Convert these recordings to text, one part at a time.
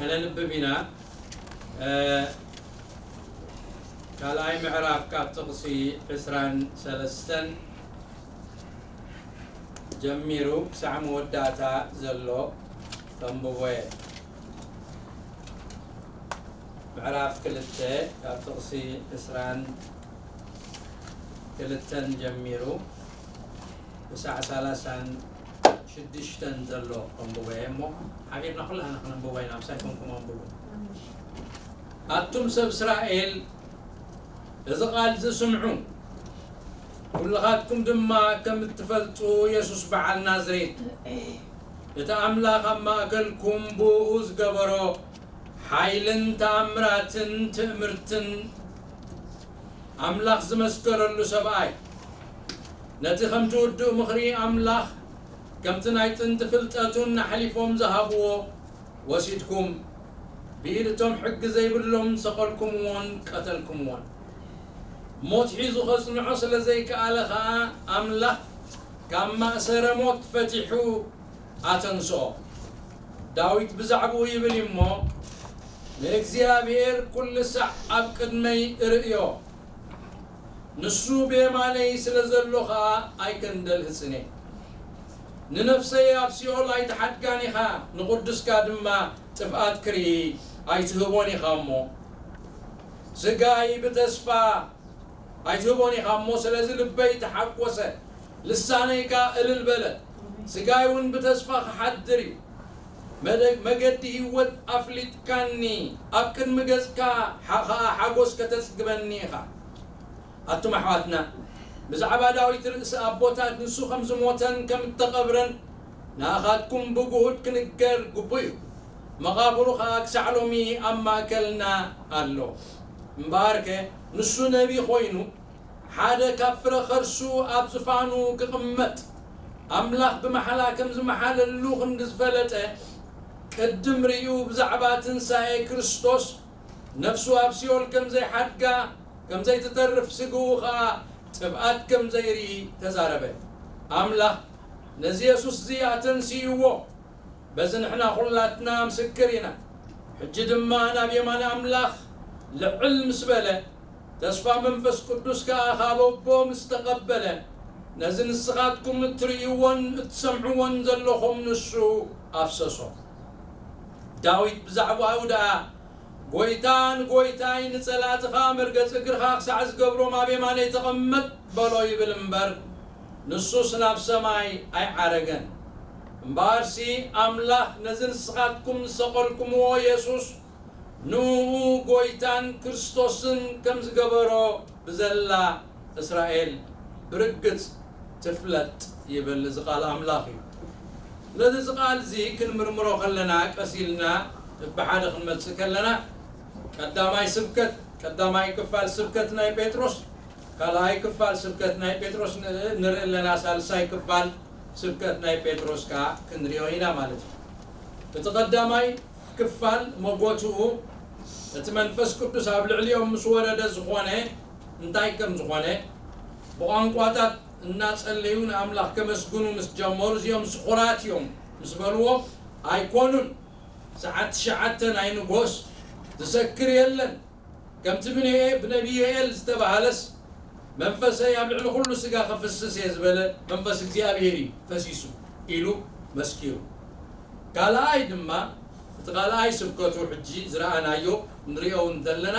ነንብብ ኢና። ካልኣይ ምዕራፍ ካብ ጥቕሲ ዕስራን ሰለስተን ጀሚሩ ክሳዕ መወዳእታ ዘሎ ተንብቦ እየ። ምዕራፍ ክልተ ካብ ጥቕሲ ዕስራን ክልተን ጀሚሩ ክሳዕ ሰላሳን ሽዱሽተን ዘሎ ከንብቦ እየ እሞ ሓቢርና ኩላህና ክነንብቦ ኢና። ምሳይ ኮንኩም ኣንብቡ። ኣቱም ሰብ እስራኤል፣ እዚ ቃል እዚ ስምዑ፣ ኩልኻትኩም ድማ ከም እትፈልጡ የሱስ በዓል ናዝሬት እቲ ኣምላኽ ኣብ ማእከልኩም ብእኡ ዝገበሮ ሓይልን ተኣምራትን ትእምርትን ኣምላኽ ዝመስከረሉ ሰብኣይ፣ ነቲ ከምቲ ውዱእ ምኽሪ ኣምላኽ ከምቲ ናይ ጥንቲ ፍልጠቱን ኣሕሊፎም ዝሃብዎ ወሲድኩም ብኢድ እቶም ሕጊ ዘይብሎም ሰቐልኩምዎን ቀተልኩምዎን። ሞት ሒዙ ከጽንዖ ስለ ዘይከኣለ ኸኣ ኣምላኽ ካብ ማእሰረ ሞት ፈቲሑ ኣተንስኦ። ዳዊት ብዛዕባኡ ይብል እሞ፣ ንእግዚኣብሔር ኩሉ ሳዕ ኣብ ቅድመይ እርእዮ፣ ንሱ ብየማነይ ስለ ዘሎ ኸኣ ኣይከንደልህጽን እየ። ንነፍሰይ ኣብ ሲኦል ኣይትሓድጋን ኢኻ፣ ንቕዱስካ ድማ ጥፍኣት ክርኢ ኣይትህቦን ኢኻ እሞ። ስጋይ ብተስፋ ኣይትህቦን ኢኻ እሞ፣ ስለዚ ልበይ ተሓጎሰ፣ ልሳነይ ከኣ እልል በለ። ስጋይ እውን ብተስፋ ክሓድር እዩ። መደ-፣ መገዲ ህይወት ኣፍሊጥካኒ፣ ኣብ ቅድሚ ገጽካ ሓ-፣ ኸኣ ሓጎስ ከተጽግበኒ ኢኻ። ኣቱም ኣሕዋትና፣ ብዛዕባ ዳዊት ርእሲ ኣቦታት ንሱ ከም ዝሞተን ከም እተቐብረን ንኣኻትኩም ብግሁድ ክንገር ግቡእ እዩ። መቓብሩ ኸኣ ክሳዕ ሎሚ ኣብ ማእከልና ኣሎ። እምበኣርከ ንሱ ነቢ ኾይኑ ሓደ ካብ ፍረ ኸርሱ ኣብ ዝፋኑ ክቕመጥ ኣምላኽ ብማሕላ ከም ዝመሓለሉ ክንዲ ዝፈለጠ፣ ቅድም ርእዩ ብዛዕባ ትንሳኤ ክርስቶስ ነፍሱ ኣብ ሲኦል ከም ዘይሓድጋ፣ ከም ዘይትተርፍ፣ ስግኡ ኸኣ ጥፍኣት ከም ዘይርኢ ተዛረበ። ኣምላኽ ነዚ የሱስ እዚ ኣተንስይዎ። በዚ ንሕና ኹላትና ምስክር ኢና። ሕጂ ድማ ናብ የማነ ኣምላኽ ልዕል ምስ በለ፣ ተስፋ መንፈስ ቅዱስ ከኣ ካብ ኣቦ ምስ ተቐበለ፣ ነዚ ንስኻትኩም እትርእይዎን እትሰምዕዎን ዘለኹም ንሱ ኣፍሰሶ። ዳዊት ብዛዕባኡ ደኣ፣ "ጐይታ ንጐይታይ፣ ንጸላእትኻ መርገጺ እግርኻ ክሳዕ ዝገብሮም ኣብ የማነይ ተቐመጥ" በሎ ይብል እምበር፣ ንሱስ ናብ ሰማይ ኣይዓረገን። እምበኣርሲ ኣምላኽ ነዚ ንስኻትኩም ዝሰቐልኩምዎ የሱስ ንእኡ ጐይታን ክርስቶስን ከም ዝገበሮ ብዘላ እስራኤል ብርግጽ ትፍለጥ ይብል እዚ ቃል ኣምላኽ እዩ። ስለዚ እዚ ቃል እዚ ክንምርምሮ ከለና፣ ቀስ ኢልና ብሓደ ክንመጽእ ከለና፣ ቀዳማይ ስብከት፣ ቀዳማይ ክፋል ስብከት ናይ ጴጥሮስ፣ ካልኣይ ክፋል ስብከት ናይ ጴጥሮስ ን-፣ ንርኢ ኣለና፣ ሳልሳይ ክፋል ስብከት ናይ ጴጥሮስ ከኣ ክንሪኦ ኢና ማለት እዩ። እቲ ቀዳማይ ክፋል መጎትኡ፣ እቲ መንፈስ ቅዱስ ኣብ ልዕሊኦም ምስ ወረደ ዝኾነ፣ እንታይ ከም ዝኾነ፣ ብቋንቋታት እናጸለዩ ንኣምላኽ ከመስግኑ ምስ ጀመሩ፣ "እዚኦም ስኹራት እዮም" ምስ በልዎ፣ "ኣይኮኑን፣ ሰዓት ትሽዓተ ናይ ንጎስ ዝሰክር የለን፣ ከምቲ ብነ-፣ ብነቢይ ዮኤል ዝተባህለስ፣ መንፈሰይ ኣብ ልዕሊ ኩሉ ስጋ ከፍስስ እየ ዝበለ መንፈስ እግዚኣብሔር እዩ ፈሲሱ" ኢሉ መስኪሩ። ካልኣይ ድማ፣ እቲ ካልኣይ ስብከቱ ሕጂ ዝረኣናዮ ንሪኦ እውን ዘለና፣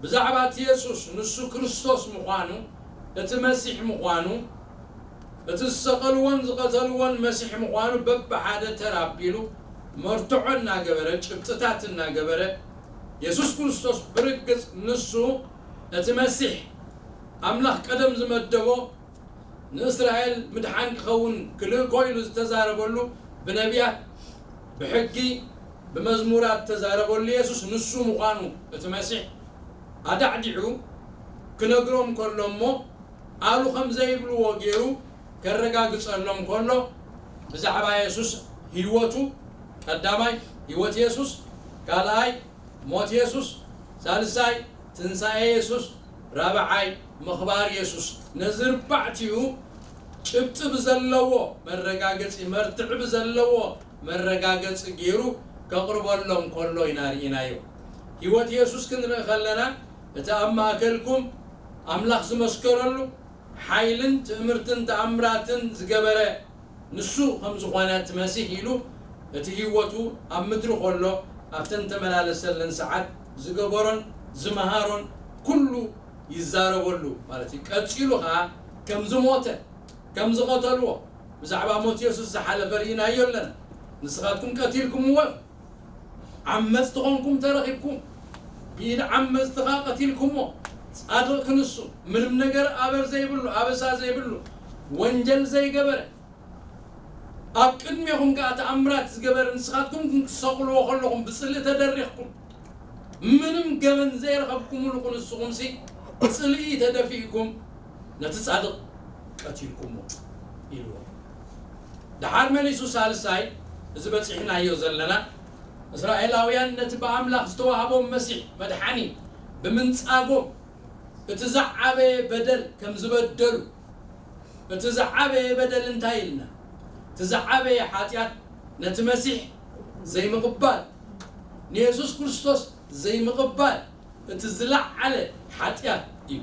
ብዛዕባ እቲ የሱስ ንሱ ክርስቶስ ምዃኑ፣ እቲ መሲሕ ምዃኑ፣ እቲ ዝሰቐልዎን ዝቐተልዎን መሲሕ ምዃኑ በብሓደ ተራ ኣቢሉ መርትዖ እናገበረ፣ ጭብጥታት እናገበረ፣ የሱስ ክርስቶስ ብርግጽ ንሱ እቲ መሲሕ፣ ኣምላኽ ቀደም ዝመደቦ ንእስራኤል ምድሓን ክኸውን ክልእኮ ኢሉ ዝተዛረበሉ፣ ብነቢያት፣ ብሕጊ፣ ብመዝሙራት ዝተዛረበሉ የሱስ ንሱ ምዃኑ እቲ መሲሕ ኣዳዕዲዑ ክነግሮም ከሎ እሞ፣ ኣሉ ከም ዘይብልዎ ገይሩ ከረጋግጸሎም ከሎ፣ ብዛዕባ የሱስ ህይወቱ፣ ቀዳማይ ህይወት የሱስ፣ ካልኣይ ሞት የሱስ፣ ሳልሳይ ትንሳኤ የሱስ፣ ራብዓይ ምኽባር የሱስ፣ ነዚ ኣርባዕቲኡ ጭብጢ ብዘለዎ መረጋገጺ፣ መርትዒ ብዘለዎ መረጋገጺ ገይሩ ከቕርበሎም ከሎ ኢና ርኢናዮ። ህይወት የሱስ ክንርኢ ከለና፣ እቲ ኣብ ማእከልኩም ኣምላኽ ዝመስከረሉ ሓይልን ትእምርትን ተኣምራትን ዝገበረ ንሱ ከም ዝኾነ እቲ መሲሕ ኢሉ፣ እቲ ህይወቱ ኣብ ምድሪ ከሎ ኣብተን ተመላለሰለን ሰዓት ዝገበሮን ዝመሃሮን ኩሉ ይዛረበሉ ማለት እዩ። ቀጺሉ ኸኣ ከም ዝሞተ፣ ከም ዝቐተልዎ፣ ብዛዕባ ሞት የሱስ ዝሓለፈ ርኢናዮ ኣለና። ንስኻትኩም ቀቲልኩምዎ፣ ዓመጽቲ ኾንኩም ተረኺብኩም፣ ብኢድ ዓመጽቲ ኸኣ ቀቲልኩሞ። ጻድቕ ክንሱ፣ ምንም ነገር ኣበር ዘይብሉ፣ ኣበሳ ዘይብሉ፣ ወንጀል ዘይገበረ፣ ኣብ ቅድሜኹም ከኣ ተኣምራት ዝገበረ፣ ንስኻትኩም ግን ክትሰቕልዎ ከለኹም ብጽልኢ ተደሪኽኩም፣ ምንም ገበን ዘይረኸብኩምሉ ክንስኹምሲ ብጽልኢ ተደፊእኩም ነቲ ጻድቕ ቀቲልኩሞ ኢልዎ። ደሓር መሊሱ ሳልሳይ፣ እዚ በጺሕናዮ ዘለና፣ እስራኤላውያን ነቲ ብኣምላኽ ዝተዋህቦም መሲሕ መድሓኒ ብምንጻጎም እቲ ዝዓበየ በደል ከም ዝበደሉ፣ እቲ ዝዓበየ በደል እንታይ ኢልና? እቲ ዝዓበየ ሓጢኣት ነቲ መሲሕ ዘይምቕባል፣ ንየሱስ ክርስቶስ ዘይምቕባል እቲ ዝለዓለ ሓጢኣት እዩ።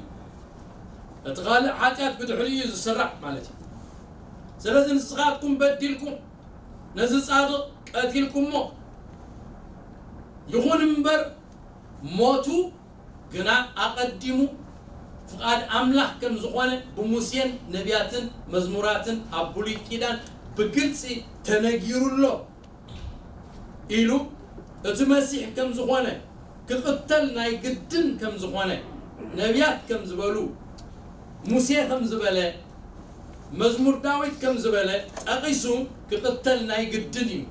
እቲ ካልእ ሓጢኣት ብድሕሪኡ እዩ ዝስራዕ ማለት እዩ። ስለዚ ንስኻትኩም በዲልኩም ነዚ ጻድቕ ቀቲልኩሞ፣ ይኹን እምበር ሞቱ ግና ኣቐዲሙ ፍቓድ ኣምላኽ ከም ዝኾነ ብሙሴን ነቢያትን መዝሙራትን ኣብ ብሉይ ኪዳን ብግልጺ ተነጊሩ ኣሎ ኢሉ፣ እቲ መሲሕ ከም ዝኾነ፣ ክቕተል ናይ ግድን ከም ዝኾነ፣ ነቢያት ከም ዝበሉ፣ ሙሴ ከም ዝበለ፣ መዝሙር ዳዊት ከም ዝበለ ጠቒሱ ክቕተል ናይ ግድን እዩ።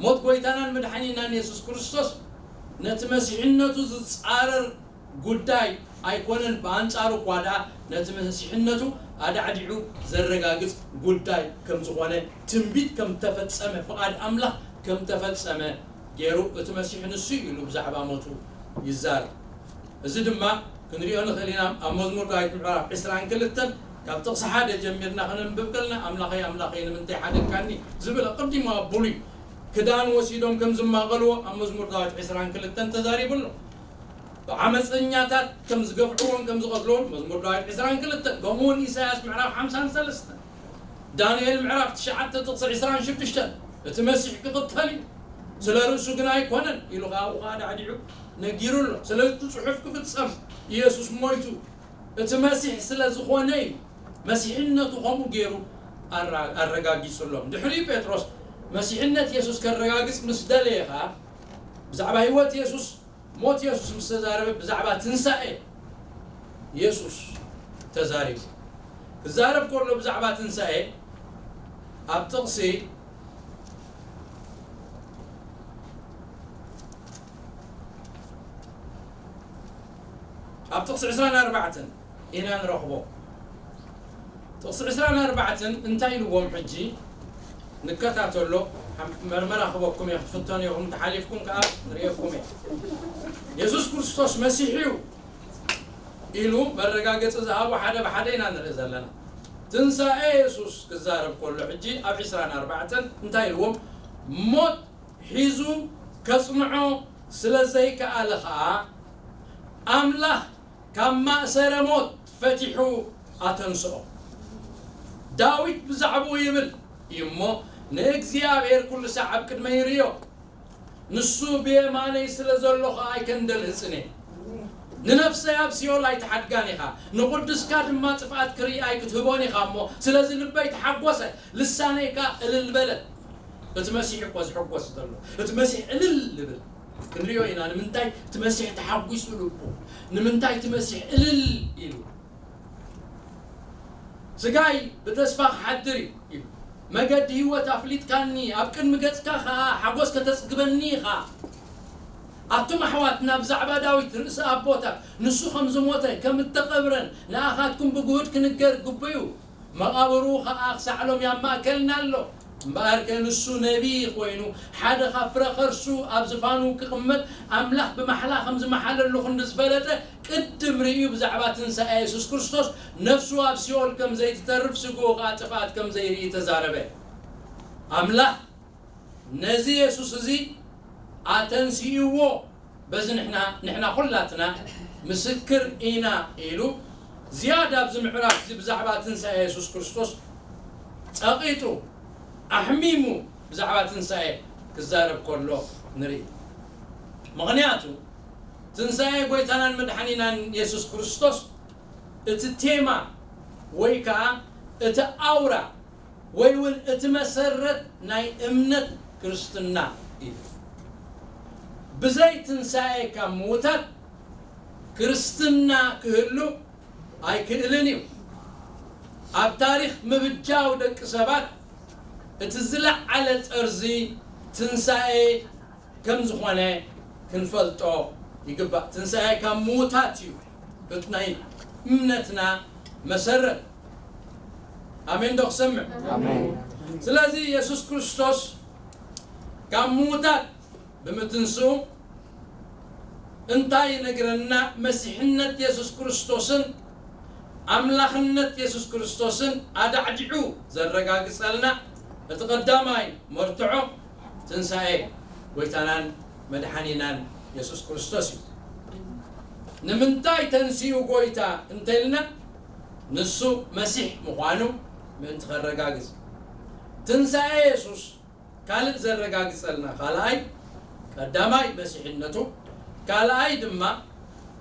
ሞት ጎይታናን መድሓኒናን የሱስ ክርስቶስ ነቲ መሲሕነቱ ዝጻረር ጉዳይ ኣይኮነን። ብኣንጻሩ እኳ ደኣ ነቲ መሲሕነቱ ኣዳዕዲዑ ዘረጋግጽ ጉዳይ ከም ዝኾነ፣ ትንቢት ከም ተፈጸመ፣ ፍቓድ ኣምላኽ ከም ተፈጸመ ገይሩ፣ እቲ መሲሕ ንሱ እዩ ኢሉ ብዛዕባ ሞቱ ይዛረብ። እዚ ድማ ክንሪኦ ንኽእል ኢና። ኣብ መዝሙር ዳዊት ምዕራፍ ዕስራን ክልተን ካብ ጥቕሲ ሓደ ጀሚርና ክነንብብ ከለና፣ ኣምላኸይ፣ ኣምላኸይ፣ ንምንታይ ሓደግካኒ? ዝብል ኣቐዲሙ ኣብ ብሉይ ክዳን ወሲዶም ከም ዝማቐልዎ ኣብ መዝሙር ዳዊት ዕስራን ክልተን ተዛሪቡ ኣሎ። ብዓመፀኛታት ከም ዝገፍዕዎም ከም ዝቐትልዎም፣ መዝሙር ዳዊት ዕስራን ክልተን፣ ከምኡ እውን ኢሳያስ ምዕራፍ ሓምሳን ሰለስተን፣ ዳንኤል ምዕራፍ ትሽዓተ ጥቕሲ ዕስራን ሽዱሽተን፣ እቲ መሲሕ ክቕተል እዩ፣ ስለ ርእሱ ግን ኣይኮነን ኢሉ ከዓ ኣብኡ ከዓ ዳዕዲዑ ነጊሩ ኣሎ። ስለዚ እቲ ጽሑፍ ክፍጸም ኢየሱስ ሞይቱ፣ እቲ መሲሕ ስለ ዝኾነ እዩ። መሲሕነቱ ከምኡ ገይሩ ኣራ-፣ ኣረጋጊጹሎም። ድሕሪኡ ጴጥሮስ መሲሕነት የሱስ ከረጋግጽ ምስ ደለየ ኸኣ፣ ብዛዕባ ህይወት የሱስ፣ ሞት የሱስ ምስ ተዛረበ፣ ብዛዕባ ትንሳኤ የሱስ ተዛሪቡ። ክዛረብ ከሎ ብዛዕባ ትንሳኤ፣ ኣብ ጥቕሲ፣ ኣብ ጥቕሲ ዕስራን ኣርባዕተን ኢና ንረኽቦ። ጥቕሲ ዕስራን ኣርባዕተን እንታይ ኢልዎም? ሕጂ ንከታተሎ። ሓም-፣ መርመራ ክበኩም እየ፣ ክትፍተኑ ኢኹም፣ ተሓሊፍኩም ከኣ ንርእየኩም እየ። የሱስ ክርስቶስ መሲሕ እዩ ኢሉ መረጋገጺ ዝሃቡ ሓደ ብሓደ ኢና ንርኢ ዘለና። ትንሳኤ የሱስ ክዛረብ ከሎ፣ ሕጂ ኣብ ዕስራን ኣርባዕተን እንታይ ኢልዎም? ሞት ሒዙ ከጽንዖ ስለ ዘይከኣለ ኸኣ፣ ኣምላኽ ካብ ማእሰረ ሞት ፈቲሑ ኣተንስኦ። ዳዊት ብዛዕባኡ ይብል እዩ እሞ፣ "ንእግዚኣብሔር ኩሉ ሳዕ ኣብ ቅድመይ ይርእዮ፣ ንሱ ብየማነይ ስለ ዘሎ ኸኣ ኣይከንደልህጽን እየ። ንነፍሰይ ኣብ ሲኦል ኣይትሓድጋን ኢኻ፣ ንቕዱስካ ድማ ጥፍኣት ክርኢ ኣይክትህቦን ኢኻ እሞ፣ ስለዚ ልበይ ተሓጎሰ፣ ልሳነይ ከኣ እልል በለት።" እቲ መሲሕ እኮ ዝሕጎስ ዘሎ፣ እቲ መሲሕ እልል ልብል ክንሪኦ ኢና። ንምንታይ እቲ መሲሕ ተሓጒሱ ልቡ? ንምንታይ እቲ መሲሕ እልል ኢሉ? "ስጋይ ብተስፋ ክሓድር እዩ" ኢሉ። "መገዲ ህይወት ኣፍሊጥካኒ፣ ኣብ ቅድሚ ገጽካ ከኣ ሓጎስ ከተጽግበኒ ኢኻ።" ኣቱም ኣሕዋትና፣ ብዛዕባ ዳዊት ርእሲ ኣቦታት፣ ንሱ ከም ዝሞተ፣ ከም እተቐብረን ንኣኻትኩም ብግሁድ ክንገር ግቡእ እዩ። መቓብሩ ኸኣ ክሳዕ ሎሚ ኣብ ማእከልና ኣሎ። እምበኣርከ ንሱ ነቢይ ኾይኑ፣ ሓደ ካብ ፍረ ኸርሱ ኣብ ዝፋኑ ክቕመጥ ኣምላኽ ብማሕላ ከም ዝመሓለሉ ክንዲ ዝፈለጠ፣ ቅድም ርእዩ ብዛዕባ ትንሳኤ የሱስ ክርስቶስ፣ ነፍሱ ኣብ ሲኦል ከም ዘይትተርፍ፣ ስግኡ ኸኣ ጥፍኣት ከም ዘይርኢ ተዛረበ። ኣምላኽ ነዚ የሱስ እዚ ኣተንሲእዎ፣ በዚ ንሕና፣ ንሕና ኩላትና ምስክር ኢና ኢሉ ዝያዳ ኣብዚ ምዕራፍ እዚ ብዛዕባ ትንሳኤ የሱስ ክርስቶስ ጸቒጡ ኣሕሚሙ ብዛዕባ ትንሳኤ ክዛረብ ከሎ ንርኢ። ምኽንያቱ ትንሳኤ ጎይታናን መድሓኒናን የሱስ ክርስቶስ እቲ ቴማ ወይ ከዓ እቲ ኣውራ ወይ እውን እቲ መሰረት ናይ እምነት ክርስትና እዩ። ብዘይ ትንሳኤ ካብ ምዉታት ክርስትና ክህሉ ኣይክእልን እዩ። ኣብ ታሪኽ ምብጃው ደቂ ሰባት እቲ ዝለዓለ ጠርዚ ትንሳኤ ከም ዝኾነ ክንፈልጦ ይግባእ። ትንሳኤ ካብ ምዉታት እዩ እቲ ናይ እምነትና መሰረት። ኣሜን ዶ ክሰምዕ? ኣሜን። ስለዚ የሱስ ክርስቶስ ካብ ምዉታት ብምትንስኡ እንታይ ይነግረና? መሲሕነት የሱስ ክርስቶስን ኣምላኽነት የሱስ ክርስቶስን ኣዳዕዲዑ ዘረጋግጸልና እቲ ቀዳማይ መርትዖ ትንሳኤ ጎይታናን መድሓኒናን የሱስ ክርስቶስ እዩ። ንምንታይ ተንሲኡ ጎይታ እንተልና ንሱ መሲሕ ምዃኑ ምእንቲ ከረጋግጽ። ትንሳኤ የሱስ ካልእ ዘረጋግጸልና ካልኣይ ቀዳማይ መሲሕነቱ፣ ካልኣይ ድማ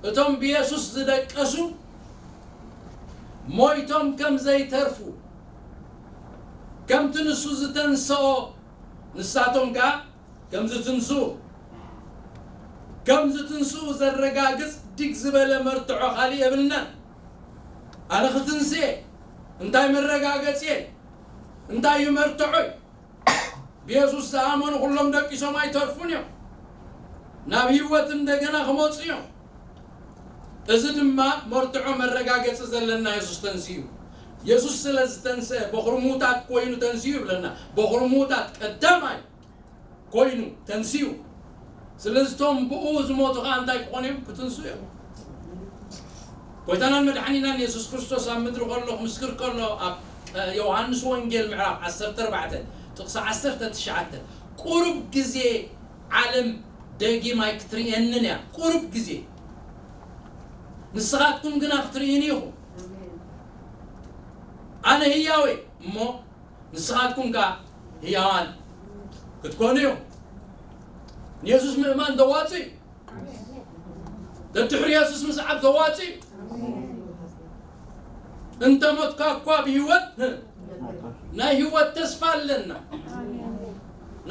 እቶም ብየሱስ ዝደቀሱ ሞይቶም ከም ዘይተርፉ፣ ከምቲ ንሱ ዝተንሰኦ ንሳቶም ከኣ ከም ዝትንስኡ፣ ከም ዝትንስኡ ዘረጋግጽ ድግ ዝበለ መርትዖ ካልእ የብልናን። ኣነ ክትንስእ እየ፣ እንታይ መረጋገጺ እየ? እንታይ እዩ መርትዖይ? ብየሱስ ዝኣመኑ ኩሎም ደቂሶም ኣይተርፉን እዮም። ናብ ህይወት እንደገና ክመጹ እዮም። እዚ ድማ መርትዖ መረጋገጺ ዘለና የሱስ ተንስኡ እዩ። የሱስ ስለ ዝተንስአ፣ በኹሪ ምዉታት ኮይኑ ተንስኡ ይብለና። በኹሪ ምዉታት ቀዳማይ ኮይኑ ተንስኡ። ስለዚ እቶም ብኡ ዝሞቱ ኸዓ እንታይ ክኾኑ እዮም? ክትንስኡ እዮም። ጎይታናን መድሓኒናን የሱስ ክርስቶስ ኣብ ምድሪ ከሎ ክምስክር ከሎ ኣብ፣ እ፣ ዮሃንስ ወንጌል ምዕራፍ ዓሰርተ ኣርባዕተ ጥቕሲ ዓሰርተ ትሽዓተ፣ "ቁሩብ ግዜ ዓለም ደጊም ኣይክትርእየንን እያ። ቁሩብ ግዜ። ንስኻትኩም ግና ክትርእዩኒ ኢኹም። ኣነ ህያው እየ እሞ ንስኻትኩም ከኣ ህያዋን ክትኮኑ እዮም።" ንየሱስ ምእማን ዘዋጽእ እዩ። ደድሕሪ የሱስ ምስዓብ ዘዋጽእ እዩ። እንተ ሞትካ እኳ ብህይወት፣ ናይ ህይወት ተስፋ ኣለና።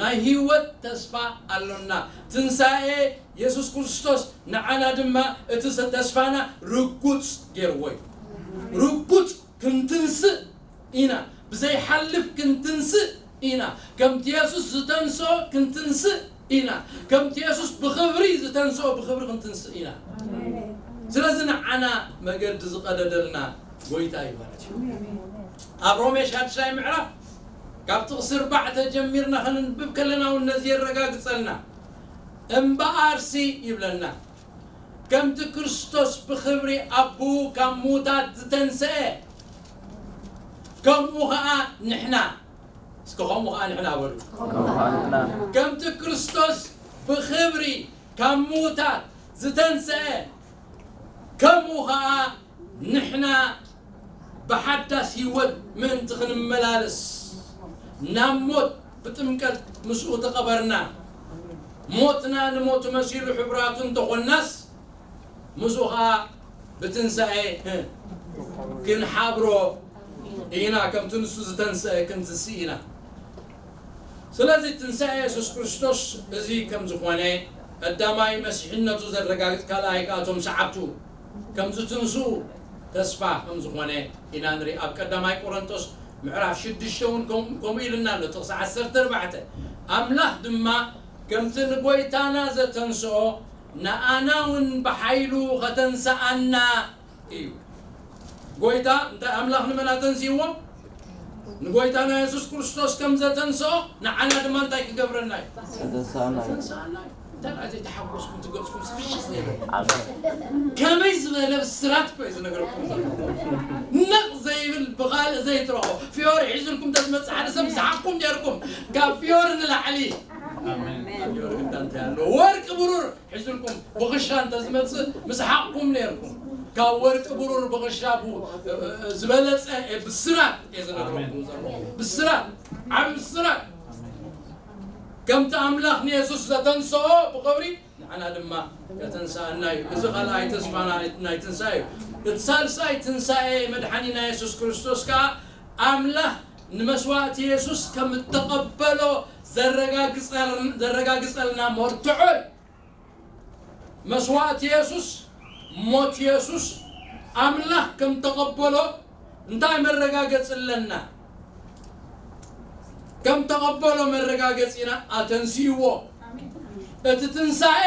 ናይ ህይወት ተስፋ ኣሎና። ትንሳኤ የሱስ ክርስቶስ ንዓና ድማ እቲ ሰ-፣ ተስፋና ርጉጽ ገይርዎ እዩ። ርጉጽ ክንትንስእ ኢና። ብዘይሓልፍ ክንትንስእ ኢና። ከምቲ የሱስ ዝተንስኦ ክንትንስእ ኢና። ከምቲ የሱስ ብኽብሪ ዝተንስኦ ብኽብሪ ክንትንስእ ኢና። ስለዚ ንዓና መገዲ ዝቐደደልና ጎይታ እዩ ማለት እዩ። ኣብ ሮሜ ሻድሻይ ምዕራፍ ካብ ጥቕሲ ኣርባዕተ ጀሚርና ከነንብብ ከለና እውን ነዚ የረጋግጸልና። እምበኣርሲ ይብለና፣ ከምቲ ክርስቶስ ብኽብሪ ኣቦኡ ካብ ምዉታት ዝተንስአ፣ ከምኡ ኸኣ ንሕና። እስኪ ከምኡ ኸኣ ንሕና በሉ። ከምኡ ኸኣ ንሕና። ከምቲ ክርስቶስ ብኽብሪ ካብ ምዉታት ዝተንስአ፣ ከምኡ ኸኣ ንሕና ብሓዳስ ህይወት ምእንቲ ክንመላለስ፣ ናብ ሞት ብጥምቀት ምስኡ ተቐበርና። ሞትና ንሞቱ መሲሉ ሕብራቱ እንተኾንናስ፣ ምስኡ ኸዓ ብትንሳኤ ክንሓብሮ ኢና፣ ከምቲ ንሱ ዝተንስአ ክንትስእ ኢና። ስለዚ ትንሳኤ የሱስ ክርስቶስ እዚ ከም ዝኾነ፣ ቀዳማይ መሲሕነቱ ዘረጋግጽ፣ ካልኣይ ከኣ እቶም ሰዓብቱ ከም ዝትንስኡ ተስፋ ከም ዝኾነ ኢና ንርኢ። ኣብ ቀዳማይ ቆሮንቶስ ምዕራፍ ሽዱሽተ እውን ከም-፣ ከምኡ ኢሉና ኣሎ፣ ጥቕሲ ዓሰርተ ኣርባዕተ፣ ኣምላኽ ድማ ከምቲ ንጎይታና ዘተንስኦ፣ ንኣና እውን ብሓይሉ ኸተንስኣና እዩ። ጎይታ እንታይ ኣምላኽ ንመን ኣተንሲእዎ? ንጎይታና የሱስ ክርስቶስ ከም ዘተንስኦ ንዓና ድማ እንታይ ክገብረና እዩ? ከተንስኣና እዩ። ከተንስኣና እዩ። እንታይ ደኣ ዘይተሓጎስኩም፣ ትገጽኩም ስፍሽስ ዘይበለ። ኣሜን። ከመይ ዝበለ ብስራት እኮ እዩ ዝነግረኩም ዘሎ። ነቕ ዘይብል ብኻልእ ዘይትረኽቦ። ፍዮሪ ሒዙልኩም ተዝመጽእ ሓደ ሰብ ምሰሓቕኩም ነይርኩም። ካብ ፍዮሪ ንላዕሊ። ኣሜን። ኣብ ጊዮርጊስ እንታይ ኣሎ? ወርቂ ብሩር ሒዝልኩም ብኽሻ እንተዝመጽእ ምስሓቕኩም ነርኩም። ካብ ወርቂ ብሩር ብኽሻ ቡ-፣ ዝበለጸ ብስራት እየ ዝነግረኩም ዘሎ። ብስራት፣ ዓቢ ብስራት። ከምቲ ኣምላኽ ንየሱስ ዘተንስኦ ብኽብሪ ንዓና ድማ ከተንስኣና እዩ። እዚ ካልኣይ ተስፋና ናይ ትንሳኤ እዩ። እቲ ሳልሳይ ትንሳኤ መድሓኒና የሱስ ክርስቶስ ከኣ ኣምላኽ ንመስዋእቲ የሱስ ከም እተቐበሎ ዘረጋግጸር-፣ ዘረጋግጸልና መርትዖ እዩ። መስዋእቲ የሱስ፣ ሞት የሱስ ኣምላኽ ከም ተቐበሎ እንታይ መረጋገጺ ኣለና? ከም ተቐበሎ መረጋገጺና ኣተንስእዎ። እቲ ትንሳኤ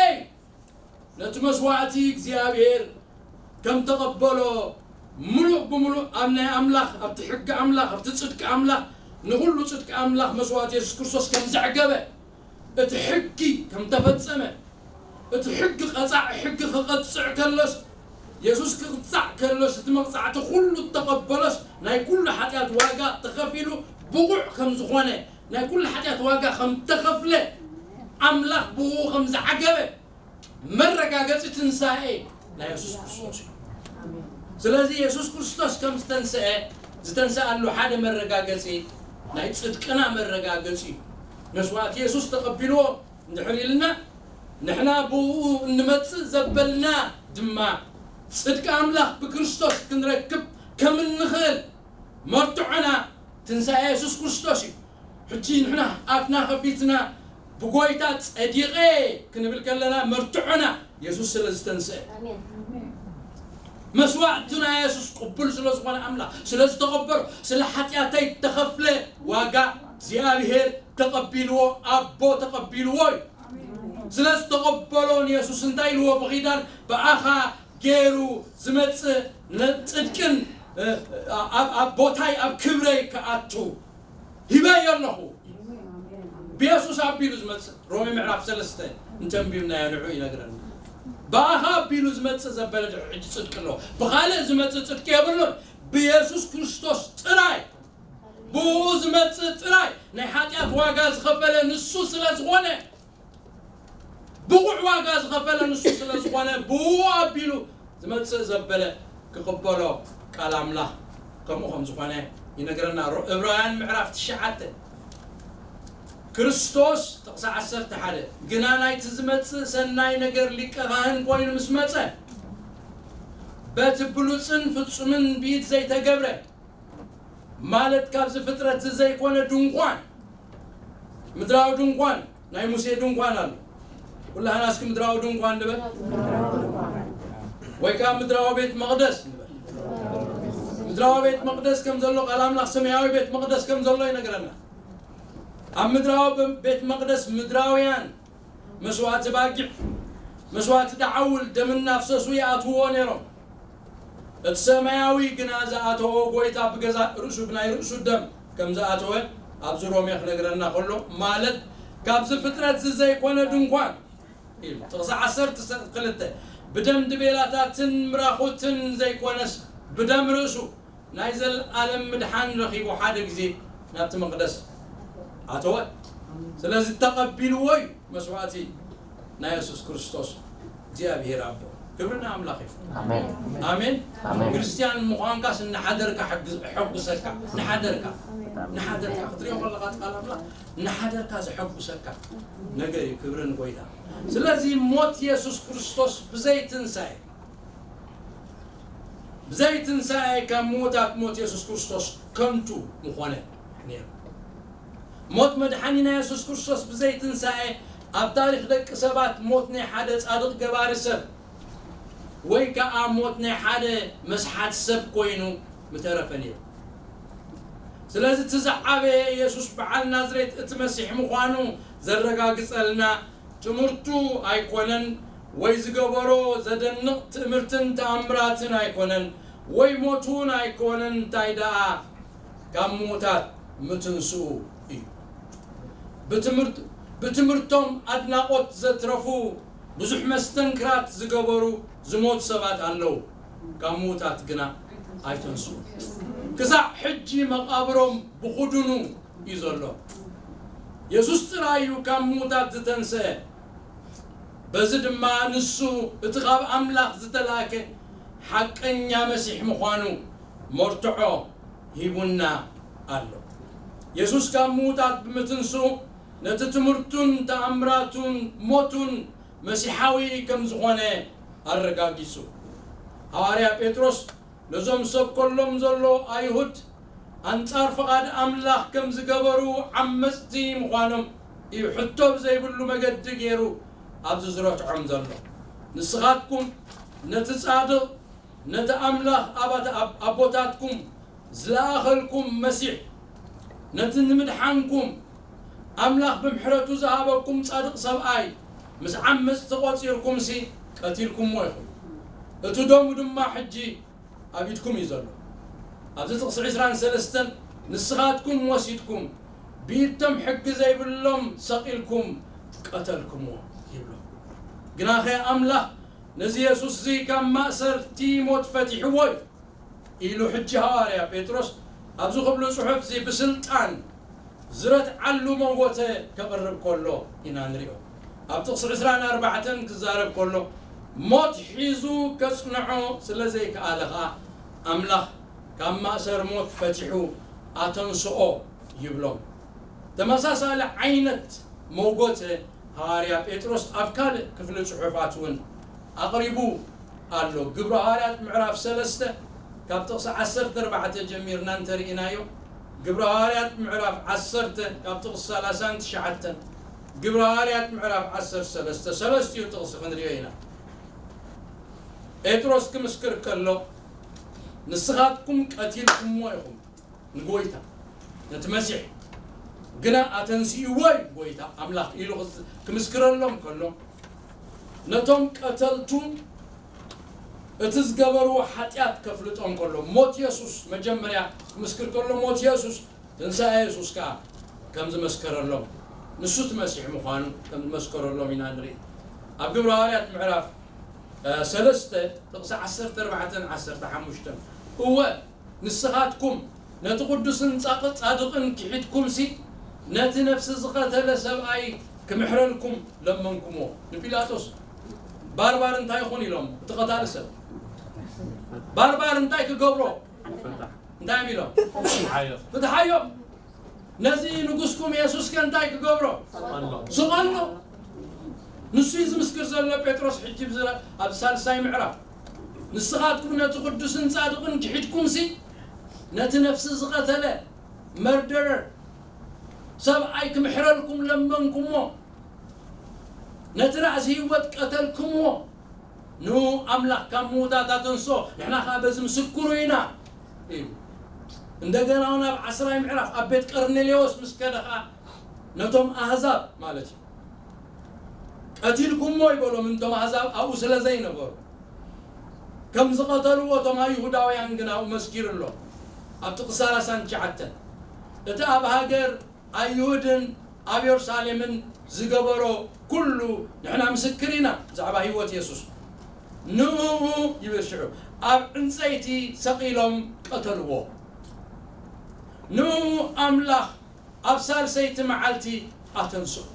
ነቲ መስዋእቲ እግዚኣብሔር ከም ተቐበሎ ምሉእ ብምሉእ ኣብ ናይ ኣምላኽ፣ ኣብቲ ሕጊ ኣምላኽ፣ ኣብቲ ጽድቂ ኣምላኽ፣ ንኹሉ ጽድቂ ኣምላኽ መስዋእቲ የሱስ ክርስቶስ ከም ዘዕገበ፣ እቲ ሕጊ ከም ተፈጸመ፣ እቲ ሕጊ ቀጻዒ ሕጊ ክቐጽዕ ከሎስ፣ የሱስ ክቕጻዕ ከሎስ፣ እቲ መቕጻዕቲ ኩሉ እተቐበሎስ፣ ናይ ኩሉ ሓጢኣት ዋጋ ተኸፊሉ ብቑዕ ከም ዝኾነ፣ ናይ ኩሉ ሓጢኣት ዋጋ ከም ተኸፍለ፣ ኣምላኽ ብኡ ከም ዝዓገበ መረጋገጺ ትንሳኤ ናይ የሱስ ክርስቶስ እዩ። ስለዚ የሱስ ክርስቶስ ከም ዝተንስአ፣ ዝተንስኣሉ ሓደ መረጋገጺ ናይ ጽድቅና መረጋገጺ እዩ። መስዋእቲ የሱስ ተቐቢልዎ እንድሕር ኢልና፣ ንሕና ብኡ እንመጽእ ዘበልና ድማ ጽድቂ ኣምላኽ ብክርስቶስ ክንረክብ ከም እንኽእል መርትዖና ትንሳኤ የሱስ ክርስቶስ እዩ። ሕጂ ንሕና ኣፍና ከፊትና ብጎይታ ጸዲቐ ክንብል ከለና መርትዖና የሱስ ስለ ዝተንስአ። ኣሜን። መስዋእትና የሱስ ቅቡል ስለ ዝኾነ ኣምላኽ ስለ ዝተቐበሎ ስለ ሓጢኣተይ ተኸፍለ ዋጋ እግዚኣብሔር ተቐቢልዎ ኣቦ ተቐቢልዎ እዩ። ስለ ዝተቐበሎ ንየሱስ እንታይ ኢልዎ ብኺዳን ብኣኻ ገይሩ ዝመጽእ ነ-፣ ጽድቅን፣ እ፣ ኣብ፣ ኣብ ቦታይ ኣብ ክብረይ ክኣቱ ሂበዮ ኣለኹ። ብየሱስ ኣቢሉ ዝመጽእ ሮሜ ምዕራፍ ሰለስተ እንተንቢብናዮ ንዑ ይነግረና። ብኣኻ ኣቢሉ ዝመጽእ ዘበለ ድሕሪ ሕጂ ጽድቂ ኣለዎ። ብኻልእ ዝመጽእ ጽድቂ የብሉን። ብየሱስ ክርስቶስ ጥራይ፣ ብኡ ዝመጽእ ጥራይ ናይ ሓጢኣት ዋጋ ዝኸፈለ ንሱ ስለ ዝኾነ፣ ብቑዕ ዋጋ ዝኸፈለ ንሱ ስለ ዝኾነ፣ ብኡ ኣቢሉ ዝመጽእ ዘበለ ክቕበሎ ቃል ኣምላኽ ከምኡ ከም ዝኾነ ይነግረና። ሮ-፣ ዕብራውያን ምዕራፍ ትሽዓተ ክርስቶስ ጥቕሲ ዓሰርተ ሓደ፣ ግና ናይቲ ዝመጽእ ሰናይ ነገር ሊቀ ካህን ኮይኑ ምስ መጸ፣ በቲ ብሉጽን ፍጹምን ብኢድ ዘይተገብረ፣ ማለት ካብዚ ፍጥረት እዚ ዘይኮነ ድንኳን፣ ምድራዊ ድንኳን፣ ናይ ሙሴ ድንኳን ኣሎ። ኩላህና እስኪ ምድራዊ ድንኳን ንበል። ወይ ከዓ ምድራዊ ቤት መቕደስ ንበል። ምድራዊ ቤት መቕደስ ከም ዘሎ ቃል ኣምላኽ ሰማያዊ ቤት መቕደስ ከም ዘሎ ይነግረና። ኣብ ምድራዊ ቤት መቕደስ ምድራውያን መስዋእቲ ባጊዕ፣ መስዋእቲ ደዓውል ደም እናፍሰሱ ይኣትውዎ ነይሮም። እቲ ሰማያዊ ግና ዝኣተዎ ጎይታ ብገዛእ ርእሱ ብናይ ርእሱ ደም ከም ዝኣተወ ኣብዚ ሮሜ ክነግረና ከሎ፣ ማለት ካብዚ ፍጥረት እዚ ዘይኮነ ድንኳን ኢሉ። ጥቕሲ ዓሰርተ ክልተ፣ ብደም ድቤላታትን ምራኹትን ዘይኮነስ ብደም ርእሱ ናይ ዘለኣለም ምድሓን ረኺቡ ሓደ ግዜ ናብቲ መቕደስ ኣተወ። ስለዚ ተቐቢልዎ እዩ መስዋእቲ ናይ የሱስ ክርስቶስ እግዚኣብሔር ኣቦ። ክብሪ ንኣምላኽ ይኹን። ኣሜን። ኣሜን። ኣሜን። ክርስትያን ምዃንካስ እናሓደርካ ሕግ-፣ ሕጉሰካ። እናሓደርካ። እናሓደርካ። ክትሪኦ ከለኻ ቃል ኣምላኽ እናሓደርካ ዘሐጉሰካ ነገር እዩ። ክብሪ ንጎይታ። ስለዚ ሞት የሱስ ክርስቶስ ብዘይ ትንሳኤ፣ ብዘይ ትንሳኤ ካብ ምዉታት ሞት የሱስ ክርስቶስ ከንቱ ምኾነ ነይሩ። ሞት መድሓኒና የሱስ ክርስቶስ ብዘይ ትንሳኤ ኣብ ታሪኽ ደቂ ሰባት ሞት ናይ ሓደ ጻድቕ ገባሪ ሰብ ወይ ከኣ ሞት ናይ ሓደ መስሓት ሰብ ኮይኑ ምተረፈ ነይሩ። ስለዚ እቲ ዝዓበየ የሱስ በዓል ናዝሬት እቲ መሲሕ ምዃኑ ዘረጋግጸልና ትምህርቱ ኣይኮነን፣ ወይ ዝገበሮ ዘደንቕ ትእምርትን ተኣምራትን ኣይኮነን፣ ወይ ሞቱ እውን ኣይኮነን፣ እንታይ ደኣ ካብ ምዉታት ምትንስኡ እዩ። ብትምህርት-፣ ብትምህርቶም ኣድናቖት ዘትረፉ ብዙሕ መስተንክራት ዝገበሩ ዝሞቱ ሰባት ኣለዉ፣ ካብ ምዉታት ግና ኣይተንስኡ። ክሳዕ ሕጂ መቓብሮም ብኹድኑ እዩ ዘሎ። የሱስ ጥራይ እዩ ካብ ምዉታት ዝተንስአ። በዚ ድማ ንሱ እቲ ካብ ኣምላኽ ዝተላእከ ሓቀኛ መሲሕ ምዃኑ መርትዖ ሂቡና ኣሎ። የሱስ ካብ ምዉታት ብምትንስኡ ነቲ ትምህርቱን ተኣምራቱን ሞቱን መሲሓዊ ከም ዝኾነ ኣረጋጊጹ። ሃዋርያ ጴጥሮስ ነዞም ሰብ ከሎም ዘሎ ኣይሁድ ኣንጻር ፍቓድ ኣምላኽ ከም ዝገበሩ ዓመጽቲ ምዃኖም እዩ ሕቶ ብዘይብሉ መገዲ ገይሩ ኣብዚ ዝረትዖም ዘሎ። ንስኻትኩም ነቲ ጻድቕ፣ ነቲ ኣምላኽ ኣባተ-፣ ኣብ-፣ ኣቦታትኩም ዝለኣኸልኩም መሲሕ፣ ነቲ ንምድሓንኩም ኣምላኽ ብምሕረቱ ዝሃበኩም ጻድቕ ሰብኣይ ምስ ዓመጽቲ ቆጺርኩምሲ ቀቲልኩምዎ ኢኹም። እቲ ደሙ ድማ ሕጂ ኣብ ኢድኩም እዩ ዘሎ። ኣብዚ ጥቕሲ ዕስራን ሰለስተን ንስኻትኩም ወሲድኩም ብኢድቶም ሕጊ ዘይብሎም ሰቒልኩም ቀተልኩምዎ ይብሎ። ግናኸ ኣምላኽ ነዚ የሱስ እዚ ካብ ማእሰርቲ ሞት ፈቲሕዎ እዩ ኢሉ ሕጂ ሃዋርያ ጴጥሮስ ኣብዚ ክብሉ ጽሑፍ እዚ ብስልጣን ዝረትዓሉ መወተ ከቕርብ ከሎ ኢና ንሪኦ። ኣብ ጥቕሲ ዕስራን ኣርባዕተን ክዛረብ ከሎ ሞት ሒዙ ከጽንዖ ስለ ዘይከኣለ ኸኣ ኣምላኽ ካብ ማእሰር ሞት ፈቲሑ ኣተንስኦ ይብሎም። ተመሳሳሊ ዓይነት መጎተ ሃዋርያ ጴጥሮስ ኣብ ካልእ ክፍሊ ጽሑፋት እውን ኣቕሪቡ ኣሎ። ግብረ ሃዋርያት ምዕራፍ ሰለስተ ካብ ጥቕሲ ዓሰርተ ኣርባዕተ ጀሚርና እንተርኢናዮ፣ ግብረ ሃዋርያት ምዕራፍ ዓሰርተ ካብ ጥቕሲ ሰላሳን ትሽዓተን፣ ግብረ ሃዋርያት ምዕራፍ ዓሰርተ ሰለስተ፣ ሰለስቲኡ ጥቕሲ ክንሪኦ ኢና። ጴጥሮስ ክምስክር ከሎ፣ "ንስኻትኩም ቀቲልኩምዎ ኢኹም ንጎይታ፣ ነቲ መሲሕ፣ ግና ኣተንሲእዎ እዩ ጎይታ ኣምላኽ" ኢሉ ክዝ-፣ ክምስክረሎም ከሎ፣ ነቶም ቀተልቱ እቲ ዝገበርዎ ሓጢኣት ከፍልጦም ከሎ፣ ሞት የሱስ መጀመርያ ክምስክር ከሎ፣ ሞት የሱስ፣ ትንሳኤ የሱስ ከኣ ከም ዝመስከረሎም፣ ንሱ እቲ መሲሕ ምዃኑ ከም ዝመስከረሎም ኢና ንርኢ። ኣብ ግብረ ሃዋርያት ምዕራፍ፣ እ፣ ሰለስተ ጥቕሲ ዓሰርተ ኣርባዕተን ዓሰርተ ሓሙሽተን፣ "እወ፣ ንስኻትኩም ነቲ ቅዱስን ጻቅ-፣ ጻድቕን ክሒድኩምሲ፣ ነቲ ነፍሲ ዝቐተለ ሰብኣይ ክምሕረልኩም ለመንኩምዎ" ንጲላጦስ። ባርባር እንታይ ይኹን ኢሎም፣ እቲ ቀታሊ ሰብ። ባርባር እንታይ ክገብሮ? እንታይ እዮም ኢሎም? ፍትሓዮም። ነዚ ንጉስኩም የሱስ ከ እንታይ ክገብሮ? ስቐሎ። ንሱ እዩ ዝምስክር ዘሎ። ጴጥሮስ ሕጂ ብዝረ-፣ ኣብ ሳልሳይ ምዕራፍ፣ "ንስኻትኩም ነቲ ቅዱስን ጻድቕን ክሒድኩምሲ፣ ነቲ ነፍሲ ዝቐተለ መርደረር ሰብኣይ ክምሕረልኩም ለመንኩሞ፣ ነቲ ራእሲ ህይወት ቀተልኩሞ፣ ንኡ ኣምላኽ ካብ ምዉታት ኣተንስኦ፣ ንሕና ኸኣ በዚ ምስክሩ ኢና" ኢሉ። እንደገና እውን ኣብ ዓስራይ ምዕራፍ ኣብ ቤት ቀርኔሌዎስ ምስ ከደ ኸኣ ነቶም ኣህዛብ ማለት እዩ፣ "ቀቲልኩሞ" ይበሎም፣ እንቶም ኣህዛብ ኣብኡ ስለ ዘይነበሩ። ከም ዝቐተልዎ እቶም ኣይሁዳውያን ግን ኣብኡ መስኪሩ ኣሎ። ኣብ ጥቕሲ ሰላሳን ትሽዓተን፣ እቲ ኣብ ሃገር ኣይሁድን ኣብ የሩሳሌምን ዝገበሮ ኩሉ ንሕና ምስክር ኢና ብዛዕባ ህይወት የሱስ። ንእኡ ይብል ሽዑ ኣብ ዕንጸይቲ ሰቒሎም ቀተልዎ። ንእኡ ኣምላኽ ኣብ ሳልሰይቲ መዓልቲ ኣተንስኦ፣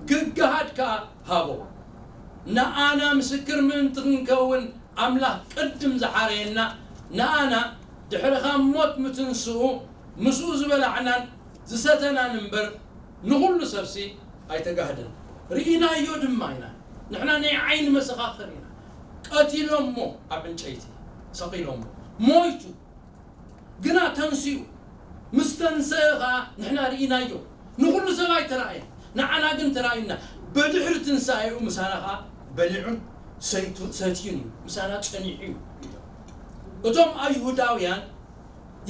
ክገሃድ ከኣ ሃቦ። ንኣና ምስክር ምእንቲ ክንከውን ኣምላኽ ቅድም ዝሓረየና፣ ንኣና ድሕሪ ካብ ሞት ምትንስኡ ምስኡ ዝበላዕናን ዝሰተናን እምበር፣ ንኹሉ ሰብሲ ኣይተጋህደን። ርኢናዮ ድማ ኢና። ንሕና ናይ ዓይኒ መሰኻኽር ኢና። ቀቲሎሞ፣ ኣብ ዕንጨይቲ ሰቒሎሞ፣ ሞይቱ። ግና ተንሲኡ። ምስ ተንሰአ ኸኣ ንሕና ርኢናዮ። ንኹሉ ሰብ ኣይተራእየን። ንዓና ግን ተራእዩና። ብድሕሪ ትንሳኤኡ ምሳና ኸኣ በሊዑን ሰይቱ-፣ ሰትዩን እዩ። ምሳና ጸኒሑ እዩ። እቶም ኣይሁዳውያን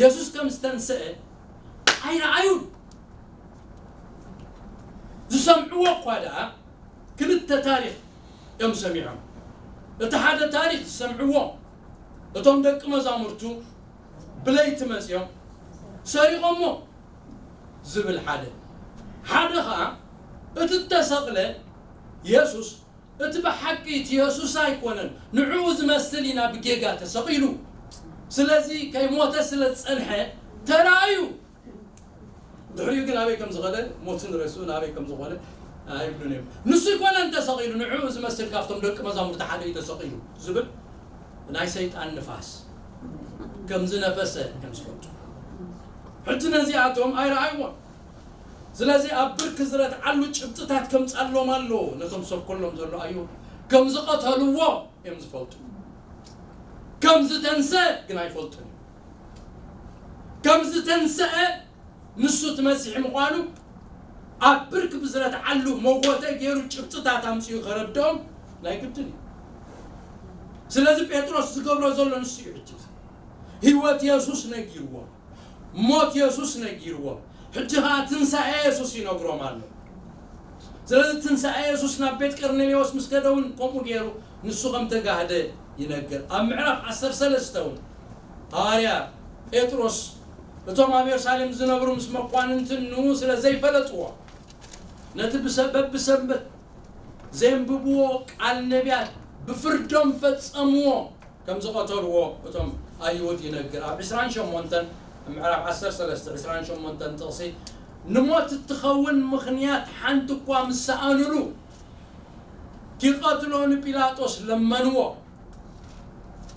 የሱስ ከም ዝተንሰአ ኣይረኣዩን። ዝሰምዕዎ እኳ ደኣ ክልተ ታሪኽ እዮም ሰሚዖም። እቲ ሓደ ታሪኽ ዝሰምዕዎ፣ እቶም ደቂ መዛሙርቱ ብለይቲ መጺኦም ሰሪቖሞ ዝብል ሓደ። ሓደ ኸኣ እቲ እተሰቕለ የሱስ፣ እቲ ብሓቂ እቲ የሱስ ኣይኮነን፣ ንዕኡ ዝመስል ኢና ብጌጋ ተሰቒሉ። ስለዚ ከይሞተ ስለ ዝጸንሐ ተራእዩ። ድሕሪኡ ግን ኣበይ ከም ዝኸደ፣ ሞትን ሬስኡን ኣበይ ከም ዝኾነ ኣይብሉን እዮም። ንሱ ኣይኮነን ተሰቒሉ፣ ንዕኡ ዝመስል ካብቶም ደቂ መዛሙርቲ ሓደ እዩ ተሰቒሉ ዝብል ናይ ሰይጣን ንፋስ ከም ዝነፈሰ እዮም ዝፈልጡ። ሕጂ ነዚኣቶም ኣይረኣይዎን። ስለዚ ኣብ ብርክ ዝረትዓሉ ጭብጥታት ከምጻሎም ኣሎ። ነቶም ሰብ ኮሎም ዘሎ ኣዮ ከም ዝቐተልዎ እዮም ዝፈልጡ። ከም ዝተንሰ ግን ኣይፈልጡን። ከም ዝተንሰአ ንሱ እቲ መሲሕ ምዃኑ ኣብ ብርክ ብዝረትዓሉ መጎተ ገይሩ ጭብጥታት ኣምፅኡ ከረድኦም ናይ ግድን እዩ። ስለዚ ጴጥሮስ ዝገብሮ ዘሎ ንሱ እዩ። ሕጂ ህይወት የሱስ ነጊርዎም፣ ሞት የሱስ ነጊርዎም፣ ሕጂ ከዓ ትንሳኤ የሱስ ይነግሮም ኣሎ። ስለዚ ትንሳኤ የሱስ ናብ ቤት ቀርኔሌዎስ ምስ ከደ እውን ከምኡ ገይሩ ንሱ ከም ተጋህደ ይነግር። ኣብ ምዕራፍ ዓሰርተ ሰለስተ እውን ሃዋርያ ጴጥሮስ እቶም ኣብ የሩሳሌም ዝነብሩ ምስ መኳንንትን ንኡ ስለ ዘይፈለጥዎ ነቲ ብሰ- በብሰንበት ዘንብብዎ ቃል ነቢያት ብፍርዶም ፈጸምዎ ከም ዝቐተልዎ እቶም ኣይሁድ ይነግር። ኣብ ዕስራን ሸሞንተን ምዕራፍ ዓሰርተ ሰለስተ ዕስራን ሸሞንተን ጥቕሲ ንሞት እትኸውን ምኽንያት ሓንቲ እኳ ምስ ሰኣኑሉ ኪቐትሎ ንጲላጦስ ለመንዎ።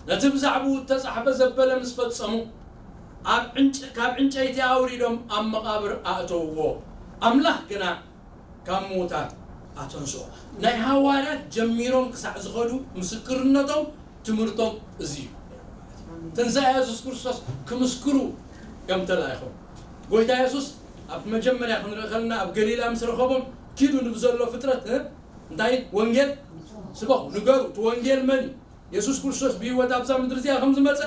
ነቲ ብዛዕባኡ እተጻሕፈ ዘበለ ምስ ፈጸሙ ኣብ ዕንጨ- ካብ ዕንጨይቲ ኣውሪዶም ኣብ መቓብር ኣእተውዎ። ኣምላኽ ግና ካብ ምዉታት ኣተንስኦ። ናይ ሃዋርያት ጀሚሮም ክሳዕ ዝኸዱ ምስክርነቶም ትምህርቶም እዚ እዩ። ትንሳኤ የሱስ ክርስቶስ ክምስክሩ ከም ተላኢኾም ጎይታ የሱስ ኣብ መጀመርያ ክንርኢ ከለና ኣብ ገሊላ ምስ ረኸቦም ኪዱ ንብዘሎ ፍጥረት እ? እንታይ ወንጌል ስበኹ ንገሩ። እቲ ወንጌል መን እዩ? የሱስ ክርስቶስ ብህይወት ኣብዛ ምድሪ እዚኣ ከም ዝመፀ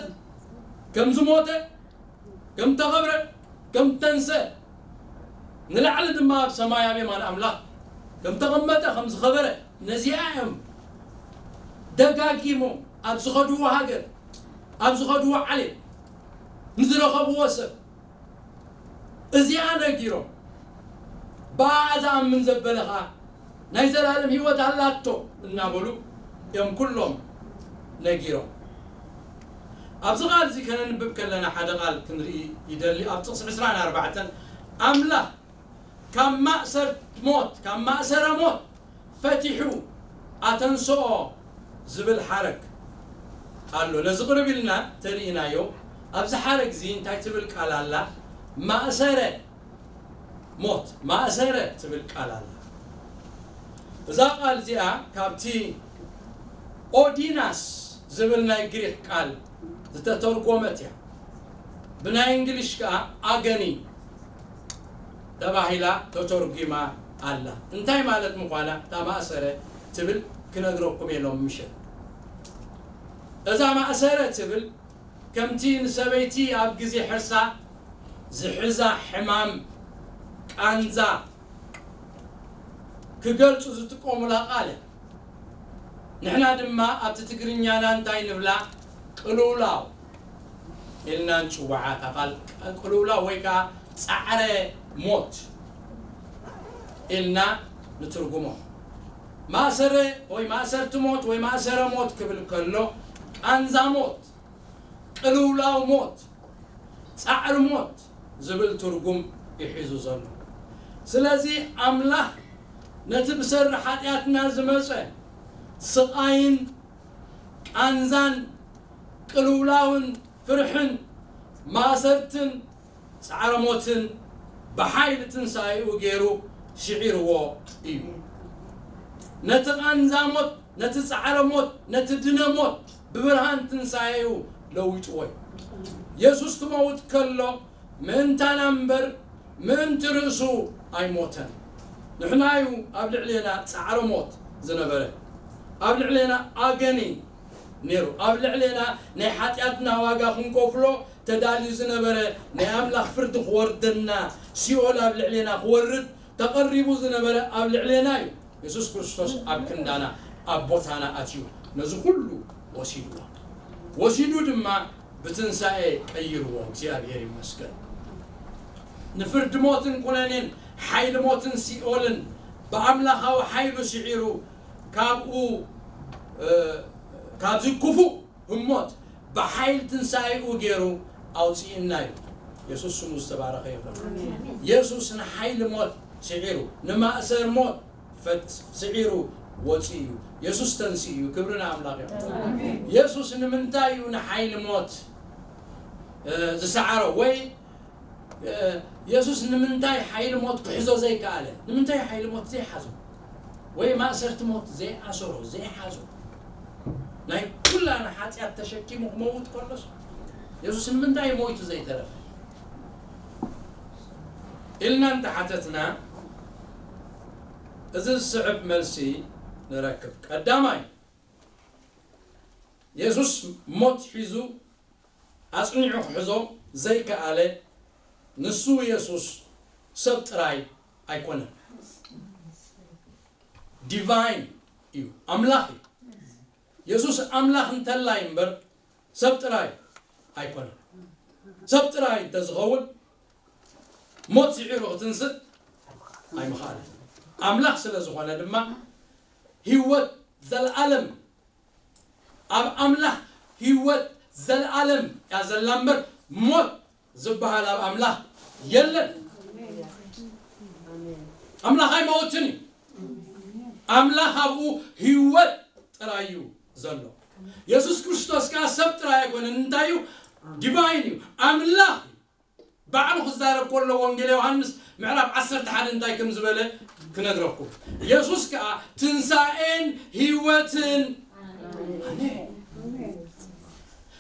ከም ዝሞተ ከም ተቐብረ ከም ተንሰ ንላዕሊ ድማ ኣብ ሰማይ ኣብ የማን ኣምላኽ ከም ተቐመጠ ከም ዝኸበረ ነዚኣ እዮም ደጋጊሞም ኣብ ዝኸድዎ ሃገር ኣብ ዝኸድዎ ዓሌት ንዝረኸብዎ ሰብ እዚኣ ነጊሮም ብኣ ዝኣምን ዘበለ ኸዓ ናይ ዘላለም ህይወት ኣላቶ እናበሉ እዮም ኩሎም ነጊሮም። ኣብዚ ቃል እዚ ከነንብብ ከለና ሓደ ቃል ክንርኢ ይደሊ። ኣብ ጥቕሲ ዕስራን ኣርባዕተን ኣምላኽ ካብ ማእሰር ሞት ካብ ማእሰረ ሞት ፈቲሑ ኣተንስኦ ዝብል ሓረግ ኣሎ። ነዚ ቅርብ ኢልና ተርእናዮ። ኣብዚ ሓረግ እዚ እንታይ ትብል ቃል ኣላ? ማእሰረ ሞት ማእሰረ ትብል ቃል ኣላ። እዛ ቃል እዚኣ ካብቲ ኦዲናስ ዝብል ናይ ግሪክ ቃል ዝተተርጎመት እያ። ብናይ እንግሊሽ ከዓ ኣገኒ ተባሂላ ተተርጒማ ኣላ። እንታይ ማለት ምዃና እታ ማእሰረ ትብል ክነግረኩም የሎም ምሸት። እዛ ማእሰረ ትብል ከምቲ ንሰበይቲ ኣብ ግዜ ሕርሳ ዝሕዛ ሕማም ቃንዛ ክገልጹ ዝጥቀሙላ ቃል እያ። ንሕና ድማ ኣብቲ ትግርኛና እንታይ ንብላ? ቅልውላው ኢልና ንጽውዓ። እታ ቃል ቅልውላው ወይ ከዓ ጻዕረ ሞት ኢልና ንትርጉሞ። ማእሰረ ወይ ማእሰርቲ ሞት ወይ ማእሰረ ሞት ክብል ከሎ ቃንዛ ሞት፣ ቅልውላው ሞት፣ ጻዕሪ ሞት ዝብል ትርጉም ይሒዙ ዘሎ። ስለዚ ኣምላኽ ነቲ ብሰሪ ሓጢኣትና ዝመጸ ስቓይን ቃንዛን ቅልውላውን ፍርሕን ማእሰርትን ጻዕረ ሞትን ብሓይሊ ትንሳኤኡ ገይሩ ስዒርዎ እዩ። ነቲ ቃንዛ ሞት፣ ነቲ ጻዕረ ሞት፣ ነቲ ድነ ሞት ብብርሃን ትንሳኤኡ ለዊጥዎ እዩ። የሱስ ክመውት ከሎ ምእንታና እምበር ምእንቲ ርእሱ ኣይሞተን። ንሕና እዩ ኣብ ልዕሌና ጻዕረ ሞት ዝነበረ፣ ኣብ ልዕሌና ኣገኒ ነይሩ፣ ኣብ ልዕሌና ናይ ሓጢኣትና ዋጋ ክንከፍሎ ተዳልዩ ዝነበረ ናይ ኣምላኽ ፍርዲ ክወርደና፣ ሲኦል ኣብ ልዕሌና ክወርድ ተቐሪቡ ዝነበረ ኣብ ልዕሌና እዩ። የሱስ ክርስቶስ ኣብ ክንዳና ኣብ ቦታና ኣትዩ ነዚ ኩሉ ወሲድዎ። ወሲዱ ድማ ብትንሳኤ ቀይርዎ። እግዚኣብሔር ይመስገን። ንፍርዲ ሞትን ኩነኔን ሓይሊ ሞትን ሲኦልን ብኣምላኻዊ ሓይሉ ስዒሩ ካብኡ እ፣ ካብዚ ክፉእ ህሞት ብሓይሊ ትንሳኤኡ ገይሩ ኣውፅእና እዩ። የሱስ ስሙ ዝተባረኸ ይኹን። የሱስ ንሓይሊ ሞት ስዒሩ፣ ንማእሰር ሞት ፈት-፣ ስዒሩ ወፂኡ እዩ። የሱስ ተንስኡ እዩ። ክብሪ ንኣምላኽ ይኹን። የሱስ ንምንታይ እዩ ንሓይሊ ሞት፣ እ፣ ዝሰዓሮ? ወይ፣ እ፣ የሱስ ንምንታይ ሓይሊ ሞት ክሕዞ ዘይከኣለ? ንምንታይ ሓይሊ ሞት ዘይሓዞ? ወይ ማእሰርቲ ሞት ዘይኣሰሮ፣ ዘይሓዞ? ናይ ኩላና ሓጢኣት ተሸኪሙ ክመውት ከሎስ የሱስ ንምንታይ ሞይቱ ዘይተረፈ? ኢልና እንተሓተትና፣ እዚ ዝስዕብ መልሲ ንረክብ። ቀዳማይ፣ የሱስ ሞት ሒዙ ኣጽኒዑ ክሕዞ ዘይከኣለ፣ ንሱ የሱስ ሰብ ጥራይ ኣይኮነን። ዲቫይን እዩ፣ ኣምላኽ እዩ። የሱስ ኣምላኽ እንተላይ እምበር ሰብ ጥራይ ኣይኮነን። ሰብ ጥራይ እንተዝኸውን ሞት ስዒሩ ክትንስእ ኣይምኽኣለን። ኣምላኽ ስለ ዝኾነ ድማ ህይወት ዘለኣለም፣ ኣብ ኣምላኽ ህይወት ዘለኣለም እያ ዘላ እምበር ሞት ዝበሃል ኣብ ኣምላኽ የለን። ኣምላኽ ኣይመውትን እዩ። ኣምላኽ ኣብኡ ህይወት ጥራይ እዩ ዘሎ። የሱስ ክርስቶስ ከኣ ሰብ ጥራይ ኣይኮነን። እንታይ እዩ? ዲቫይን እዩ። ኣምላኽ እዩ። ባዕሉ ክዛረብ ከሎ ወንጌል ዮሃንስ ምዕራፍ ዓሰርተ ሓደ እንታይ ከም ዝበለ ክነግረኩም። የሱስ ከኣ ትንሳኤን ህይወትን ኣነ።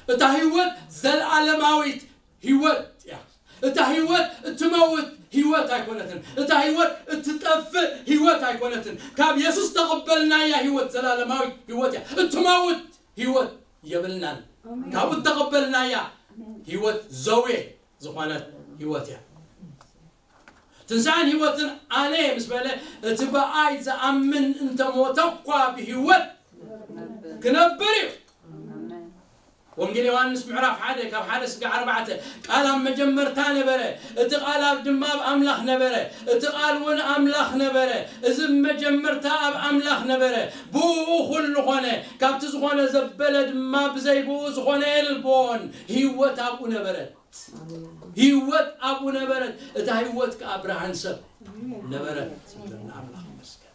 እታ ህይወት ዘለኣለማዊት ህይወት እያ። እታ ህይወት እትመውት ህይወት ኣይኮነትን። እታ ህይወት እትጠፍእ ህይወት ኣይኮነትን። ካብ የሱስ ተቐበልናያ ህይወት ዘላለማዊት ህይወት እያ። እትመውት ህይወት የብልናን። ካብኡ እተቐበልናያ ህይወት ዘውየ ዝኾነት ህይወት እያ። ትንሳኤን ህይወትን ኣነ ምስ በለ፣ እቲ ብኣይ ዝኣምን እንተሞተ እኳ ብህይወት ክነብር እዩ። ወንጌል ዮሃንስ ምዕራፍ ሓደ ካብ ሓደ ስጋ ኣርባዕተ፣ ቃል ኣብ መጀመርታ ነበረ፣ እቲ ቃል ኣብ ድማ ኣብ ኣምላኽ ነበረ፣ እቲ ቃል እውን ኣምላኽ ነበረ። እዚ መጀመርታ ኣብ ኣምላኽ ነበረ፣ ብኡ ኩሉ ኾነ፣ ካብቲ ዝኾነ ዘበለ ድማ ብዘይ ብኡ ዝኾነ የልቦን። ህይወት ኣብኡ ነበረት። ህይወት ኣብኡ ነበረት፣ እታ ህይወት ከኣ ብርሃን ሰብ ነበረት። ኣምላኽ ይመስገን።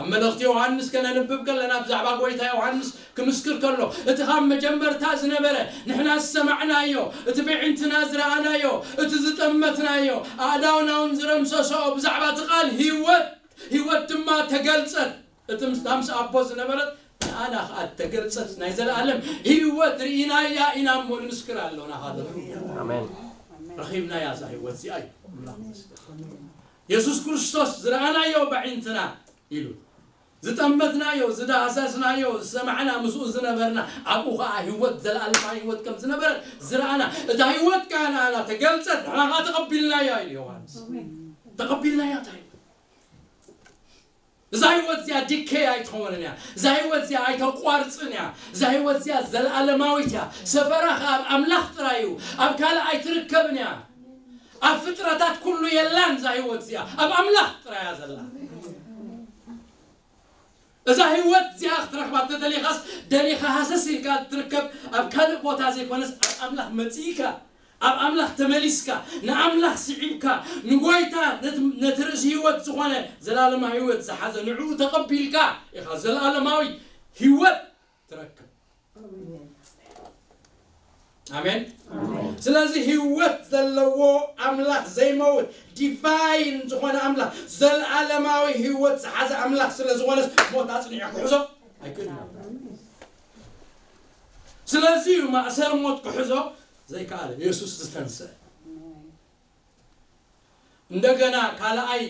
ኣብ መልእኽቲ ዮሃንስ ከነንብብ ከለና ብዛዕባ ጎይታ ዮሃንስ ክምስክር ከሎ፣ እቲ ካብ መጀመርታ ዝነበረ፣ ንሕና ዝሰማዕናዮ፣ እቲ ብዕንትና ዝረኣናዮ፣ እቲ ዝጠመትናዮ፣ ኣእዳውና እውን ዝረምሰሶ ብዛዕባ እቲ ቃል ህይወት፣ ህይወት ድማ ተገልጸት። እቲ ምስ፣ ምስ ኣቦ ዝነበረት ንኣና ኸኣ ተገልጸት ናይ ዘለኣለም ህይወት ርኢናያ ኢና እሞ ንምስክር ኣሎና። ሃሌሉያ። ኣሜን። ረኺብናያ እዛ ህይወት እዚኣ እዩ። ኣምላኽ ይመስገን። የሱስ ክርስቶስ ዝረኣናዮ በዒንትና ኢሉ፣ ዝጠመትናዮ፣ ዝዳህሰስናዮ፣ ዝሰማዕና፣ ምስኡ ዝነበርና፣ ኣብኡ ኸኣ ህይወት፣ ዘለኣለማዊ ህይወት ከም ዝነበረ ዝረኣና፣ እታ ህይወት ከኣ ንኣና ተገልጸት፣ ንሕና ኸኣ ተቐቢልናያ ኢሉ ዮሃንስ። ተቐቢልናያ እታ ህይወት። እዛ ህይወት እዚኣ ዲኬይ ኣይትኸውንን እያ። እዛ ህይወት እዚኣ ኣይተቋርጽን እያ። እዛ ህይወት እዚኣ ዘለኣለማዊት እያ። ሰፈራ ኸኣ ኣብ ኣምላኽ ጥራይ እዩ። ኣብ ካልእ ኣይትርከብን እያ። ኣብ ፍጥረታት ኩሉ የላን እዛ ህይወት እዚኣ። ኣብ ኣምላኽ ጥራይ እያ ዘላ። እዛ ህይወት እዚኣ ክትረኽባ እንተደሊኻስ፣ ደሊኻ ሃሰስ ኢልካ ትርከብ ኣብ ካልእ ቦታ ዘይኮነስ ኣብ ኣምላኽ መጺእካ፣ ኣብ ኣምላኽ ተመሊስካ፣ ንኣምላኽ ስዒብካ፣ ንጎይታ ነቲ፣ ነቲ ርእሲ ህይወት ዝኾነ ዘላለማዊ ህይወት ዝሓዘ ንዕኡ ተቐቢልካ ኢኻ ዘላለማዊ ህይወት ትረክብ። ኣሜን። ስለዚ ህይወት ዘለዎ ኣምላኽ ዘይመውት ዲቫይን ዝኾነ ኣምላኽ፣ ዘለኣለማዊ ህይወት ዝሓዘ ኣምላኽ ስለ ዝኾነስ ሞት ኣጽኒዑ ክሕዞ ኣይክእልን እዩ። ስለዚ እዩ ማእሰር ሞት ክሕዞ ዘይከኣለ፣ የሱስ ዝተንስአ። እንደገና ካልኣይ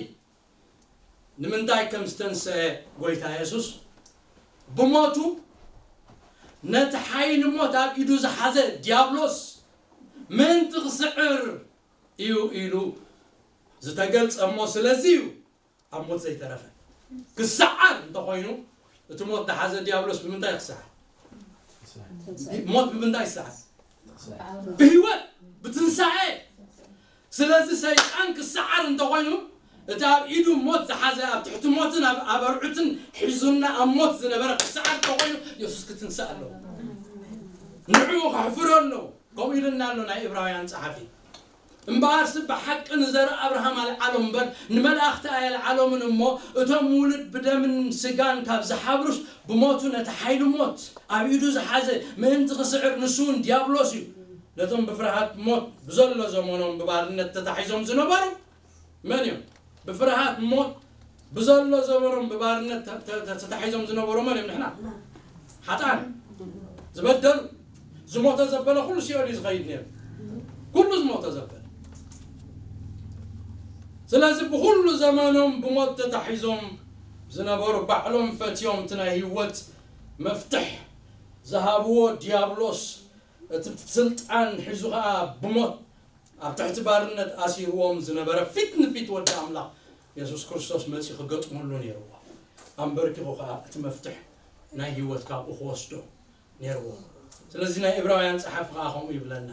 ንምንታይ ከም ዝተንስአ ጎይታ የሱስ ብሞቱ ነቲ ሓይሊ ሞት ኣብ ኢዱ ዝሓዘ ዲያብሎስ ምእንቲ ክስዕር እዩ ኢሉ ዝተገልጸ እሞ፣ ስለዚ እዩ ኣብ ሞት ዘይተረፈ። ክሰዓር እንተኾይኑ፣ እቲ ሞት ዝሓዘ ዲያብሎስ ብምንታይ ክሰዓር? ሞት ብምንታይ ይሰዓር? ብህይወት፣ ብትንሳኤ። ስለዚ ሰይጣን ክሰዓር እንተኾይኑ፣ እቲ ኣብ ኢዱ ሞት ዝሓዘ፣ ኣብ ትሕቲ ሞትን ኣብ፣ ኣብ ኣርዑትን ሒዙና ኣብ ሞት ዝነበረ ክሰዓር እንተኾይኑ፣ የሱስ ክትንሳእ ኣለዎ። ንዕኡ ከሕፍሮ ኣለዎ። ከምኡ ኢሉና ኣሎ ናይ ዕብራውያን ጸሓፊ። እምበኣርሲ ብሓቂ ንዘር ኣብርሃም ኣልዓሎም እምበር ንመላእኽቲ ኣየልዓሎምን እሞ፣ እቶም ውሉድ ብደምን ስጋን ካብ ዝሓብሩስ፣ ብሞቱ ነቲ ሓይሊ ሞት ኣብ ኢዱ ዝሓዘ ምእንቲ ክስዕር፣ ንሱ እውን ዲያብሎስ እዩ። ነቶም ብፍርሃት ሞት ብዘሎ ዘመኖም ብባርነት ተታሒዞም ዝነበሩ መን እዮም? ብፍርሃት ሞት ብዘሎ ዘመኖም ብባርነት ተ- ተ- ተ- ተታሒዞም ዝነበሩ መን እዮም? ንሕና ሓጣን ዝበደሉ፣ ዝሞተ ዘበለ ኩሉ ሲኦል እዩ ዝኸይድ ነይሩ። ኩሉ ዝሞተ ዘበለ። ስለዚ ብኩሉ ዘመኖም ብሞት ተታሒዞም ዝነበሩ፣ ባዕሎም ፈትዮም እቲ ናይ ህይወት መፍትሕ ዝሃብዎ ዲያብሎስ፣ እቲ ስልጣን ሒዙ ኸዓ ብሞት ኣብ ትሕቲ ባርነት ኣሲርዎም ዝነበረ፣ ፊት ንፊት ወዲ ኣምላኽ የሱስ ክርስቶስ መጺኡ ክገጥመሉ ነይርዎ። ኣንበርኪኹ ኸዓ እቲ መፍትሕ ናይ ህይወት ካብኡ ክወስዶ ነይርዎ። ስለዚ ናይ ዕብራውያን ጸሓፊ ኸዓ ከምኡ ይብለና፣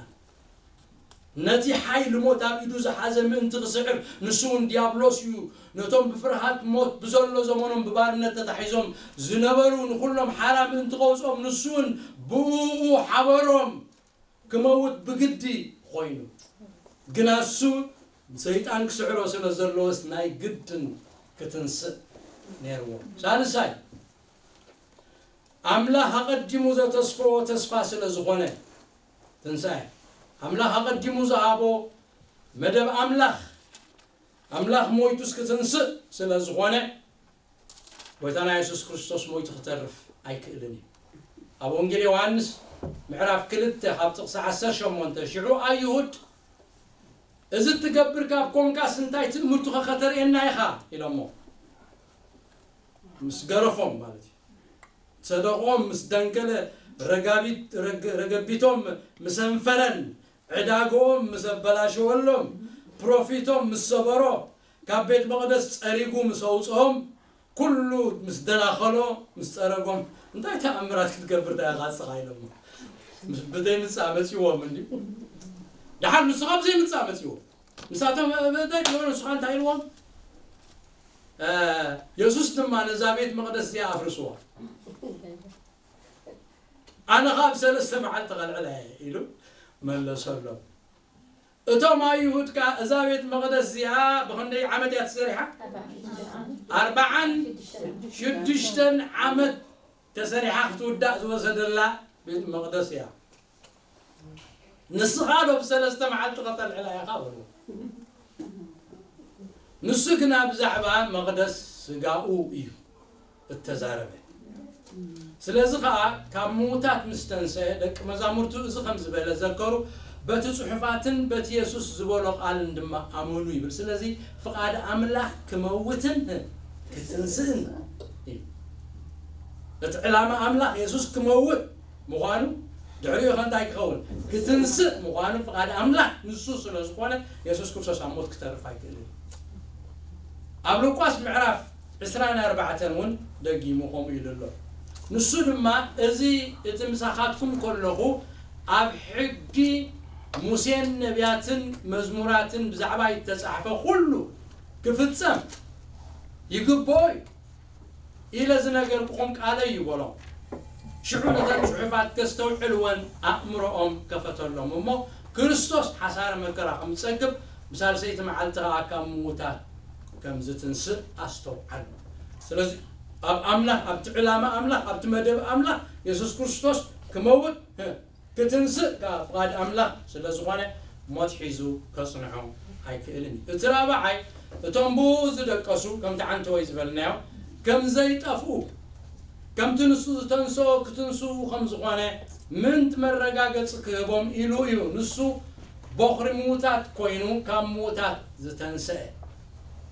ነቲ ሓይሊ ሞት ኣብ ኢዱ ዝሓዘ ምእንቲ ክስዕር፣ ንሱ እውን ዲያብሎስ እዩ። ነቶም ብፍርሃት ሞት ብዘሎ ዘመኖም ብባርነት ተታሒዞም ዝነበሩ ንኹሎም ሓራ ምእንቲ ከውጽኦም፣ ንሱ እውን ብእኡ ሓበሮም ክመውት ብግዲ ኮይኑ። ግና እሱ ሰይጣን ክስዕሮ ስለ ዘለዎስ ናይ ግድን ክትንስእ ነይርዎ። ሳልሳይ፣ ኣምላኽ ኣቐዲሙ ዘተስፈዎ ተስፋ ስለ ዝኾነ፣ ትንሳኤ ኣምላኽ ኣቐዲሙ ዝሃቦ መደብ ኣምላኽ፣ ኣምላኽ ሞይቱስ ክትንስእ ስለ ዝኾነ፣ ጎይታና የሱስ ክርስቶስ ሞይቱ ክተርፍ ኣይክእልን እዩ። ኣብ ወንጌል ዮሃንስ ምዕራፍ ክልተ ካብ ጥቕሲ ዓሰርተ ሸሞንተ፣ ሽዑ ኣይሁድ፣ "እዚ እትገብር ካብ ኮንካስ እንታይ ትእምርቱኸ ከተርእየና ኢኻ?" ኢሎሞ። ምስ ገረፎም ማለት እዩ። ሰደቆም ምስ ደንከለ፣ ረጋቢት-፣ ረግ-፣ ረገቢቶም ምስ ኣንፈረን፣ ዕዳግኦም ምስ ኣበላሸወሎም፣ ፕሮፊቶም ምስ ሰበሮ፣ ካብ ቤት መቕደስ ጸሪጉ ምስ ኣውጽኦም፣ ኩሉ ምስ ደናኸሎ፣ ምስ ጸረጎም፣ "እንታይ ተኣምራት ክትገብር ደኣ ኢኻ ንስኻ?" ኢሎሞ። ምስ ብዘይምጻእ መጺዎም እንዲ። ደሓር ንሱ ካብ ዘይምጻእ መጺዎም። ንሳቶም፣ "እ፣ እንታይ ትገብሩ ንስኻ?" እንታይ ኢልዎም? እ፣ የሱስ ድማ፣ "ነዛ ቤት መቕደስ እዚኣ ኣፍርስዋ፣ ኣነ ኸኣ ኣብ ሰለስተ መዓልቲ ከልዕላ እየ" ኢሉ መለሰሎም። እቶም ኣይሁድ ከኣ፣ "እዛ ቤት መቕደስ እዚኣ ብኽንደይ ዓመት እያ ተሰሪሓ?" ኣርባዓን ሽዱሽተን ዓመት ተሰሪሓ ክትውዳእ ዝወሰደላ ቤት መቕደስ እያ። "ንስኻ ዶ ብሰለስተ መዓልቲ ከተልዕላ ኢኻ?" በልዎ። ንሱ ግና ብዛዕባ መቕደስ ስጋኡ እዩ እተዛረበ። ስለዚ ኸኣ ካብ ምዉታት ምስ ተንስአ፣ ደቂ መዛሙርቱ እዚ ከም ዝበለ ዘከሩ፣ በቲ ጽሑፋትን በቲ የሱስ ዝበሎ ቃልን ድማ ኣመኑ ይብል። ስለዚ ፍቓድ ኣምላኽ ክመውትን ክትንስእን እዩ። እቲ ዕላማ ኣምላኽ የሱስ ክመውት ምዃኑ፣ ድሕሪኡ ኸ እንታይ ክኸውን? ክትንስእ ምዃኑ ፍቓድ ኣምላኽ ንሱ ስለ ዝኾነ፣ የሱስ ክርስቶስ ኣብ ሞት ክተርፍ ኣይክእልን። ኣብ ሉቃስ ምዕራፍ ዕስራን ኣርባዕተን እውን ደጊሙ ከምኡ ኢሉ ኣሎ። ንሱ ድማ፣ "እዚ እቲ ምሳኻትኩም ከለኹ ኣብ ሕጊ ሙሴን ነቢያትን መዝሙራትን ብዛዕባይ እተጻሕፈ ኩሉ ክፍጸም ይግብኦ እዩ ኢለ ዝነገርኩኹም ቃለይ እዩ" በሎም። ሽዑ ነተን ጽሑፋት ከስተውዕልወን ኣእምሮኦም ከፈተሎም እሞ፣ ክርስቶስ ሓሳረ መከራ ከም ዝጸግብ፣ ብሳልሰይቲ መዓልቲ ኸኣ ካብ ምዉታት ከም ዝትንስእ ኣስተውዓሉ። ስለዚ ኣብ ኣምላኽ፣ ኣብቲ ዕላማ ኣምላኽ፣ ኣብቲ መደብ ኣምላኽ የሱስ ክርስቶስ ክመውት፣ ክትንስእ ከኣ ፍቓድ ኣምላኽ ስለ ዝኾነ፣ ሞት ሒዙ ከጽንዖ ኣይክእልን እዩ። እቲ ራብዓይ፣ እቶም ብኡ ዝደቀሱ፣ ከምቲ ዓንተወይ ዝበልናዮ፣ ከም ዘይጠፍኡ፣ ከምቲ ንሱ ዝተንስኦ ክትንስኡ ከም ዝኾነ ምእንቲ መረጋገጺ ክህቦም ኢሉ እዩ። ንሱ ቦኽሪ ምዉታት ኮይኑ ካብ ምዉታት ዝተንስአ።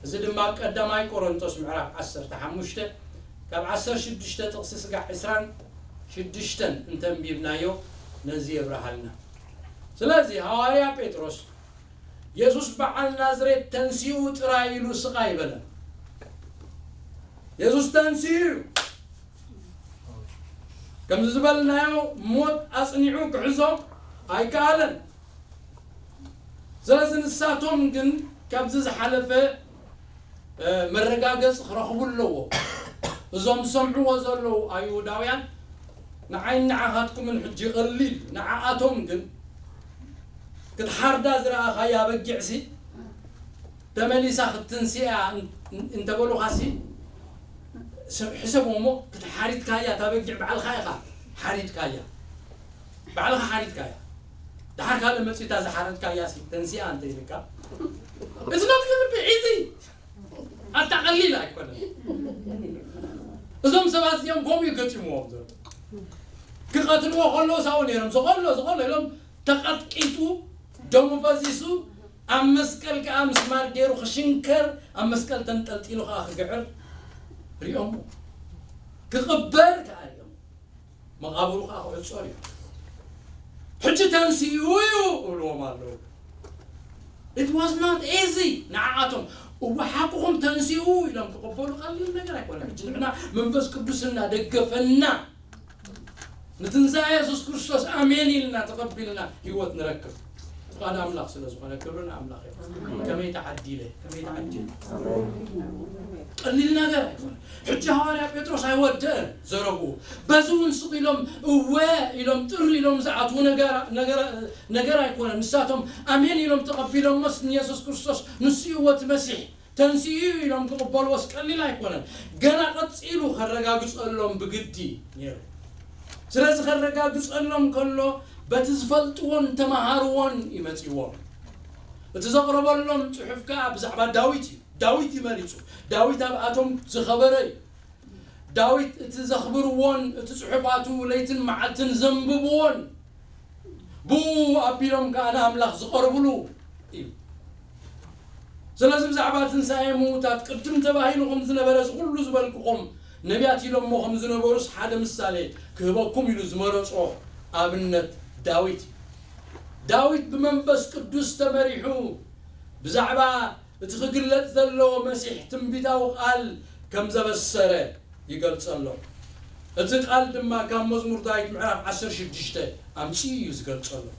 እዚ ድማ ኣብ ቀዳማይ ቆሮንቶስ ምዕራፍ ዓሰርተ ሓሙሽተ ካብ ዓሰርተ ሽዱሽተ ጥቕሲ ስጋዕ ዕስራን ሽዱሽተን እንተንቢብናዮ ነዚ የብርሃልና። ስለዚ ሃዋርያ ጴጥሮስ፣ "የሱስ በዓል ናዝሬት ተንሲኡ ጥራይ" ኢሉ ስቕ ኣይበለን። የሱስ ተንሲኡ እዩ። ከምዚ ዝበልናዮ፣ ሞት ኣጽኒዑ ክሕዞ ኣይከኣለን። ስለዚ ንሳቶም ግን ካብዚ ዝሓለፈ፣ እ፣ መረጋገጺ ክረኽቡ ኣለዎ። እዞም ዝሰምዕዎ ዘለዉ ኣይሁዳውያን፣ ንዓይን ንዓኻትኩምን ሕጂ ቀሊል፣ ንዓኣቶም ግን ክትሓርዳ ዝረኣኻያ በጊዕሲ ተመሊሳ ክትትንስያ እን-፣ እን-፣ እንተበሉኻሲ፣ ስ-፣ ሕሰቦ እሞ፣ ክትሓሪድካያ እታ በጊዕ ባዕልኻ ኢኻ ሓሪድካያ። ባዕልኻ ሓሪድካያ። ደሓር ካልእ መጺኡ እታ ዝሓረድካያሲ ተንስያ እንተ ኢልካ፣ it's not gonna be easy። ኣታ ቀሊል ኣይኮነን። እዞም ሰባት እዚኦም ከምኡ እዩ ገጢምዎም ዘሎ። ክቐትልዎ ከለዉ ሳኡ ነይሮም፣ ዝቐሎ፣ ዝቐሎ ኢሎም ተቐጥቂጡ፣ ደሙ ፈሲሱ፣ ኣብ መስቀል ከኣ ምስማር ገይሩ ክሽንከር፣ ኣብ መስቀል ተንጠልጢሉ ከኣ ክግዕር ሪኦሞ። ክቕበር ከኣ ሪኦም። መቓብሩ ከኣ ክዕጾ ሪኦም። ሕጂ ተንሲኡ እዩ እብልዎም ኣለዉ። It was not easy ንዓኣቶም። እወ ሓቅኹም ተንሲኡ ኢሎም ክቕበሉ ቀሊል ነገር ኣይኮነን። ሕጂ ንሕና መንፈስ ቅዱስ እናደገፈና ንትንሳኤ የሱስ ክርስቶስ ኣሜን ኢልና ተቐቢልና ህይወት ንረክብ። ፍቓድ ኣምላኽ ስለ ዝኾነ ክብሪ ንኣምላኽ ይኹን። ከመይ ተዓዲለ፣ ከመይ ተዓዲለ። ቀሊል ነገር ኣይኮነን። ሕጂ ሃዋርያ ጴጥሮስ ኣይወደአን ዘረብኡ። በዚ እውን ስቕ ኢሎም እወ ኢሎም ጥር ኢሎም ዝኣትዉ ነገራ-፣ ነገራ-፣ ነገር ኣይኮነን። ንሳቶም ኣሜን ኢሎም ተቐቢሎሞስ ንየሱስ ክርስቶስ ንሱ እዩ እቲ መሲሕ ተንሲኡ እዩ ኢሎም ክቕበልዎስ ቀሊል ኣይኮነን። ገና ቀጺሉ ከረጋግጸሎም ብግዲ ነይሩ። ስለዚ ከረጋግጸሎም ከሎ በቲ ዝፈልጥዎን ተማሃርዎን እዩ መጺዎም። እቲ ዘቕረበሎም ጽሑፍ ከኣ ብዛዕባ ዳዊት እዩ። ዳዊት እዩ መሪጹ። ዳዊት ኣብኣቶም ዝኸበረ እዩ። ዳዊት እቲ ዘኽብርዎን እቲ ጽሑፋቱ ለይትን መዓልትን ዘንብብዎን ብኡ ኣቢሎም ከኣ ንኣምላኽ ዝቐርብሉ እዩ። ስለዚ ብዛዕባ ትንሳኤ ምዉታት ቅድም ተባሂሉ ከም ዝነበረ እዚ ኩሉ ዝበልኩኹም ነቢያት ኢሎሞ ከም ዝነበሩስ ሓደ ምሳሌ ክህበኩም ኢሉ ዝመረጾ ኣብነት ዳዊት እዩ። ዳዊት ብመንፈስ ቅዱስ ተመሪሑ ብዛዕባ እቲ ክግለጽ ዘለዎ መሲሕ ትንቢታዊ ቃል ከም ዘበሰረ ይገልጸሎም። እቲ ቃል ድማ ካብ መዝሙር ዳዊት ምዕራፍ ዓሰርተ ሽዱሽተ ኣምጺኡ እዩ ዝገልጸሎም።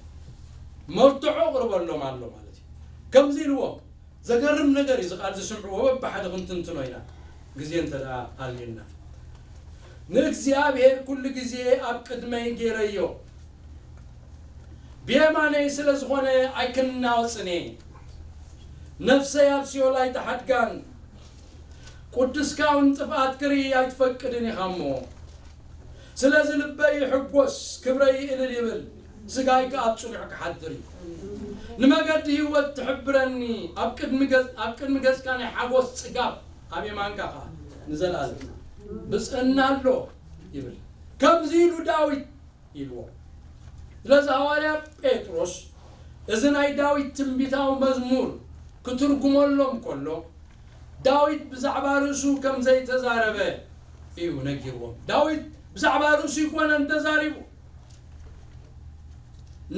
መርትዖ ኣቕርበሎም ኣሎ ማለት እዩ። ከምዚ ኢልዎም፣ ዘገርም ነገር እዩ እዚ ቃል ዝስምዕዎ፣ በብሓደ ክንትንትኖ ኢና፣ ግዜ እንተ ደኣ ሃልዩና። ንእግዚኣብሔር ኩሉ ግዜ ኣብ ቅድመይ ገይረዮ፣ ብየማነይ ስለ ዝኾነ ኣይክናወጽን እየ። ነፍሰይ ኣብ ሲኦል ኣይትሓድጋን። ቅዱስካ እውን ጥፍኣት ክርኢ ኣይትፈቅድን ኢኻ እሞ። ስለዚ ልበይ ይሕጎስ፣ ክብረይ እልል ይብል፣ ስጋይ ከኣ ኣብ ጽኑዕ ክሓድር እዩ። ንመገዲ ህይወት ትሕብረኒ፣ ኣብ ቅድሚ ገጽ-፣ ኣብ ቅድሚ ገጽካ ናይ ሓጎስ ጽጋብ፣ ኣብ የማንካ ከኣ ንዘለኣለም ብጽዕና ኣሎ ይብል። ከምዚ ኢሉ ዳዊት ኢልዎ። ስለዚ ሃዋርያ ጴጥሮስ እዚ ናይ ዳዊት ትንቢታዊ መዝሙር ክትርጉመሎም ከሎ፣ ዳዊት ብዛዕባ ርእሱ ከም ዘይተዛረበ እዩ ነጊርዎም። ዳዊት ብዛዕባ ርእሱ ኣይኮነን ተዛሪቡ።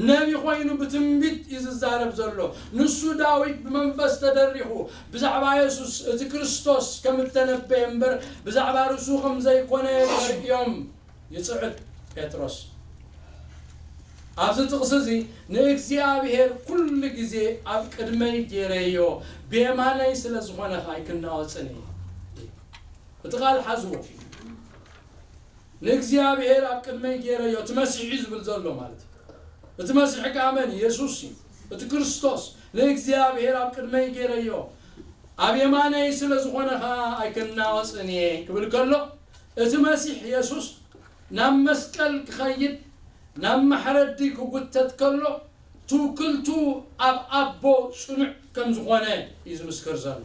ነቢ ኮይኑ ብትንቢት እዩ ዝዛረብ ዘሎ። ንሱ ዳዊት ብመንፈስ ተደሪኹ ብዛዕባ የሱስ እቲ ክርስቶስ ከም እተነበየ እምበር ብዛዕባ ርእሱ ከም ዘይኮነ ተርእዮም ይጽዕድ ጴጥሮስ። ኣብዚ ጥቕሲ እዚ ንእግዚኣብሔር ኩሉ ግዜ ኣብ ቅድመይ ገይረዮ፣ ብየማነይ ስለ ዝኾነ ኸኣ ኣይክናወጽን እየ። እቲ ቃል ሓዝዎ። ንእግዚኣብሔር ኣብ ቅድመይ ገይረዮ፣ እቲ መሲሕ እዩ ዝብል ዘሎ ማለት እዩ። እቲ መሲሕ ከኣ መን እዩ? የሱስ እዩ። እቲ ክርስቶስ ንእግዚኣብሔር ኣብ ቅድመይ ገይረዮ፣ ኣብ የማነይ ስለ ዝኾነ ኸኣ ኣይክናወጽን እየ ክብል ከሎ፣ እቲ መሲሕ የሱስ ናብ መስቀል ክኸይድ፣ ናብ ማሕረዲ ክጉተት ከሎ፣ ትውክልቱ ኣብ ኣቦ ጽኑዕ ከም ዝኾነ እዩ ዝምስክር ዘሎ።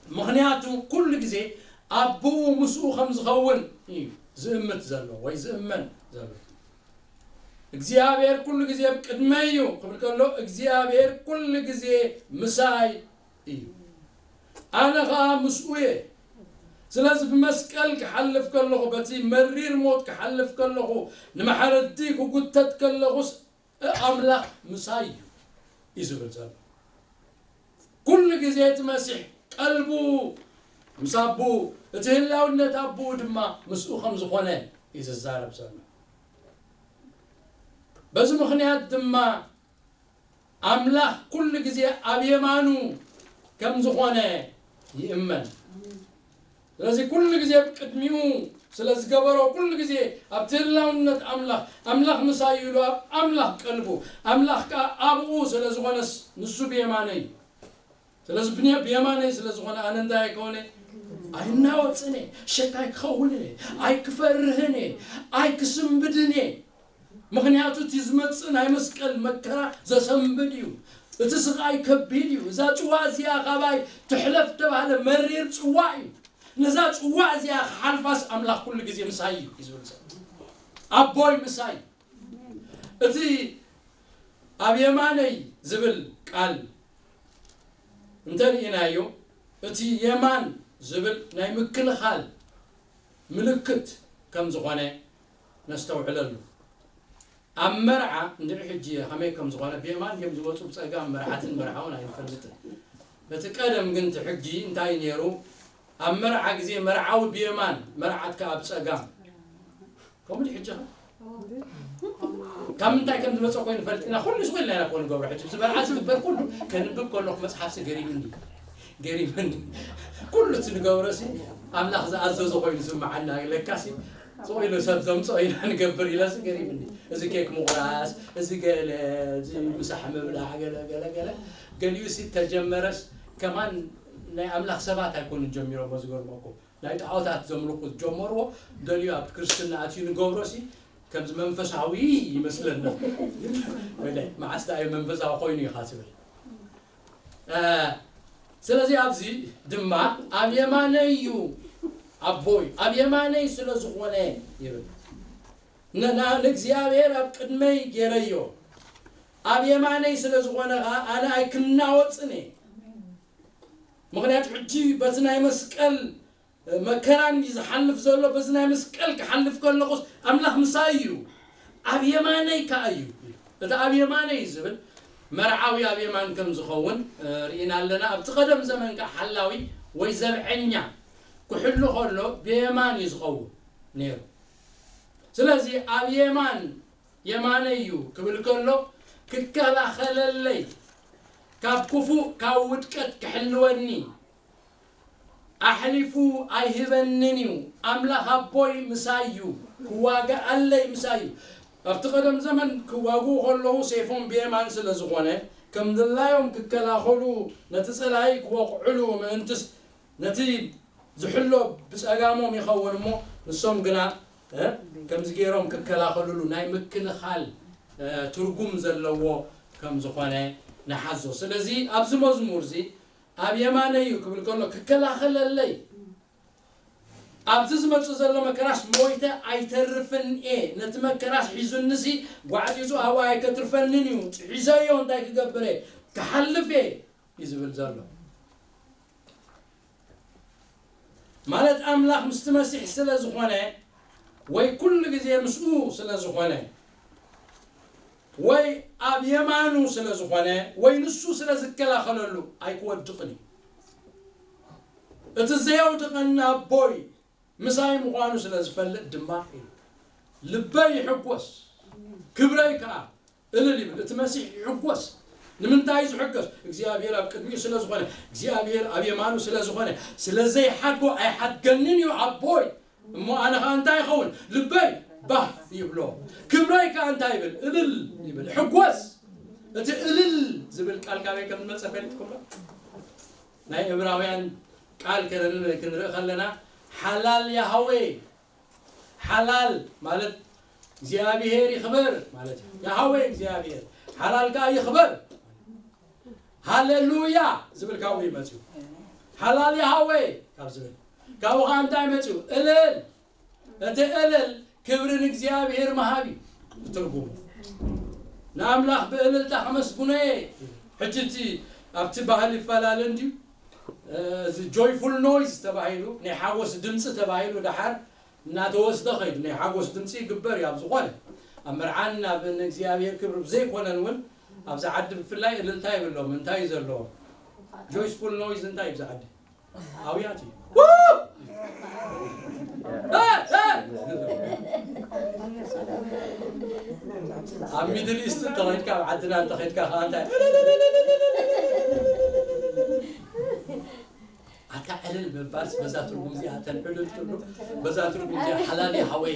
ምኽንያቱ ኩሉ ግዜ ኣቦኡ ምስኡ ከም ዝኸውን እዩ ዝእምት ዘሎ ወይ ዝእመን ዘሎ። እግዚኣብሔር ኩሉ ግዜ ኣብ ቅድመይ እዩ ክብል ከሎ፣ እግዚኣብሔር ኩሉ ግዜ ምሳይ እዩ፣ ኣነ ኸኣ ምስኡ እየ። ስለዚ ብመስቀል ክሓልፍ ከለኹ፣ በቲ መሪር ሞት ክሓልፍ ከለኹ፣ ንመሓረዲ ክጉተት ከለኹስ፣ ኣምላኽ ምሳይ እዩ፣ እዩ ዝብል ዘሎ። ኩሉ ግዜ እቲ መሲሕ ቀልቡ ምስ ኣቦኡ፣ እቲ ህላውነት ኣቦኡ ድማ ምስኡ ከም ዝኾነ እዩ ዝዛረብ ዘሎ። በዚ ምኽንያት ድማ ኣምላኽ ኩሉ ግዜ ኣብ የማኑ ከም ዝኾነ ይእመን። ስለዚ ኩሉ ግዜ ኣብ ቅድሚኡ ስለ ዝገበሮ፣ ኩሉ ግዜ ኣብቲ ህላውነት ኣምላኽ፣ ኣምላኽ ምሳይ ኢሉ ኣብ ኣምላኽ ቀልቡ፣ ኣምላኽ ከኣ ኣብኡ ስለ ዝኾነስ፣ ንሱ ብየማነይ እዩ። ስለዚ ብን-፣ ብየማነይ ስለ ዝኾነ፣ ኣነ እንታይ ኣይከውነ? ኣይናወጽን እየ፣ ሸካይ ክኸውን እየ፣ ኣይክፈርህን እየ፣ ኣይክስንብድን እየ። ምኽንያቱ እቲ ዝመጽእ ናይ መስቀል መከራ ዘሰንብድ እዩ። እቲ ስቓይ ከቢድ እዩ። እዛ ጽዋ እዚኣ ካባይ ትሕለፍ ተባህለ መሪር ጽዋ እዩ። ነዛ ጽዋ እዚኣ ክሓልፋስ ኣምላኽ ኩሉ ግዜ ምሳይ እዩ እዩ ዝብል ዘሎ። ኣቦይ ምሳይ እዩ። እቲ ኣብ የማነይ ዝብል ቃል እንተርኢናዮ፣ እቲ የማን ዝብል ናይ ምክልኻል ምልክት ከም ዝኾነ ነስተውዕለሉ። ኣብ መርዓ እንድዒ ሕጂ ከመይ ከም ዝኾነ፣ ብየማን እዮም ዝወፁ፣ ብፀጋም መርዓትን መርዓውን ኣይንፈልጥን። እቲ ቀደም ግን እቲ ሕጊ እንታይ ነይሩ? ኣብ መርዓ ግዜ መርዓዊ ብየማን፣ መርዓት ከኣ ኣብ ጸጋም። ከምኡ ድዩ ሕጂ ኸ? ካብ ምንታይ ከም ዝመጸ እኮ ይንፈልጥ ኢና። ኩሉ ስቕ ኢልና ኢና እኮ ንገብሮ። ሕጂ እዚ መርዓ ዝግበር ኩሉ ከንብብ ከለኹ መጽሓፍሲ ገሪምኒ። ገሪምኒ። ኩሉ እቲ ንገብሮሲ ኣምላኽ ዝኣዘዞ ኮይኑ ዝስምዓና። ለካሲ ስቕ ኢሉ ሰብ ዘምጽኦ ኢና ንገብር ኢለሲ ገሪምኒ። እዚ ኬክ ምቑራስ፣ እዚ ገለ፣ እዚ ምሳሕ ምብላዕ፣ ገለ፣ ገለ፣ ገለ። ገሊኡሲ ተጀመረስ ከማን ናይ ኣምላኽ ሰባት ኣይኮኑን ጀሚሮሞ፣ ዝገርመኩም። ናይ ጣዖታት ዘምልኹ ዝጀመርዎ፣ ገሊኡ ኣብ ክርስትና ኣትዩ ንገብሮሲ ከምዚ መንፈሳዊ ይመስለና። ወይለ፣ መዓስ ደኣ እዩ መንፈሳዊ ኮይኑ ኢኻ ትብል? እ፣ ስለዚ ኣብዚ ድማ ኣብ የማነይ እዩ ኣቦይ፣ ኣብ የማነይ ስለ ዝኾነ ይብል። ን-፣ ን-፣ ንእግዚኣብሔር ኣብ ቅድመይ ገይረዮ። ኣብ የማነይ ስለ ዝኾነ ኸኣ ኣነ ኣይክናወጽን እየ። ምኽንያቱ ሕጂ በቲ ናይ መስቀል መከራን እዩ ዝሓልፍ ዘሎ። በዚ ናይ መስቀል ክሓልፍ ከለኹስ ኣምላኽ ምሳይ እዩ፣ ኣብ የማነይ ከኣ እዩ። እቲ ኣብ የማነይ ዝብል መርዓዊ ኣብ የማን ከም ዝኸውን፣ እ፣ ርኢና ኣለና። ኣብቲ ቀደም ዘመን ከኣ ሓላዊ ወይ ዘብዐኛ ክሕሉ ከሎ ብየማን እዩ ዝኸውን ነይሩ። ስለዚ ኣብ የማን፣ የማነይ እዩ ክብል ከሎ ክከላኸለለይ፣ ካብ ክፉእ፣ ካብ ውድቀት ክሕልወኒ፣ ኣሕሊፉ ኣይህበንን እዩ። ኣምላኽ ኣቦይ ምሳይ እዩ፣ ክዋግኣለይ ምሳይ እዩ። ኣብቲ ቀደም ዘመን ክዋግኡ ከለዉ ሴፎም ብየማን ስለ ዝኾነ፣ ከም ድላዮም ክከላኸሉ፣ ነቲ ጸላኢ ክወቕዕሉ ምእንትስ፣ ነቲ ዝሕሎ ብጸጋሞም ይኸውን እሞ፣ ንሶም ግና፣ እ፣ ከምዚ ገይሮም ክከላኸልሉ ናይ ምክልኻል፣ እ፣ ትርጉም ዘለዎ ከም ዝኾነ ንሓዞ። ስለዚ ኣብዚ መዝሙር እዚ ኣብ የማነይ እዩ ክብል ከሎ ክከላኸለለይ፣ ኣብዚ ዝመጽእ ዘሎ መከራስ ሞይተ ኣይተርፍን እየ፣ ነቲ መከራስ ሒዙንሲ ጓዕጺጹ ኣብኡ ኣይከትርፈንን እዩ፣ ሒዘዮ እንታይ ክገብር እየ፣ ክሓልፍ እየ እዩ ዝብል ዘሎ። ማለት ኣምላኽ ምስቲ መሲሕ ስለ ዝኾነ፣ ወይ ኩሉ ግዜ ምስኡ ስለ ዝኾነ፣ ወይ ኣብ የማኑ ስለ ዝኾነ፣ ወይ ንሱ ስለ ዝከላኸለሉ ኣይክወድቕን እዩ። እቲ ዘየውድቐና ኣቦይ ምሳይ ምዃኑ ስለ ዝፈልጥ ድማ ኢሉ፣ ልበይ ይሕጎስ፣ ክብረይ ከኣ እልል ይብል። እቲ መሲሕ ይሕጎስ። ንምንታይ እዩ ዝሕጎስ? እግዚኣብሔር ኣብ ቅድሚኡ ስለ ዝኾነ፣ እግዚኣብሔር ኣብ የማኑ ስለ ዝኾነ። ስለ ዘይሓጎ ኣይሓድገንን እዩ ኣቦይ። እሞ ኣነ ኸኣ እንታይ ይኸውን? ልበይ ባህ ይብሎ፣ ክብረይ ከኣ እንታይ ይብል? እልል ይብል፣ ይሕጎስ። እቲ እልል ዝብል ቃል ካበይ ከም ዝመጸ ፈሊጥኩም ዶ? ናይ ዕብራውያን ቃል ከነን-፣ ክንርኢ ከለና፣ ሓላል ያሃዌ፣ ሓላል ማለት እግዚኣብሔር ይኽበር ማለት እዩ። ያሃዌ እግዚኣብሔር፣ ሓላል ከኣ ይኽበር። ሃሌሉያ ዝብል ካብኡ እዩ መጺኡ። ሓላል ያሃዌ ካብ ዝብል ካብኡ ኸኣ እንታይ መጺኡ? እልል። እቲ እልል ክብሪ ንእግዚኣብሔር ምሃብ እዩ ትርጉሙ። ንኣምላኽ ብእልልታ ከመስግኖ እየ። ሕጂ እቲ ኣብቲ ባህሊ ይፈላለ እንድዩ። እ፣ እዚ ጆይፉል ኖይዝ ተባሂሉ፣ ናይ ሓጎስ ድምፂ ተባሂሉ ደሓር እናተወስደ ኸይዱ። ናይ ሓጎስ ድምፂ ይግበር እዩ ኣብ ዝኾነ፣ ኣብ መርዓን ኣብ ንእግዚኣብሔር ክብሪ ብዘይኮነን እውን ኣብዚ ዓዲ ብፍላይ እልልታ የብሎም። እንታይ እዩ ዘለዎ? ጆይስፉል ኖይዝ እንታይ እዩ ብዛ ዓዲ? ኣውያት እዩ። እ! እ! ኣብ ሚድል ኢስት እንተኸይድካ፣ ኣብ ዓድና እንተኸይድካ ኸዓ እንታይ? ኣታ ዕልል ባስ በዛ ትርጉም እዚኣ ተልዕሉ ትብሉ። በዛ ትርጉም እዚኣ ሓላሊ ሃወይ፣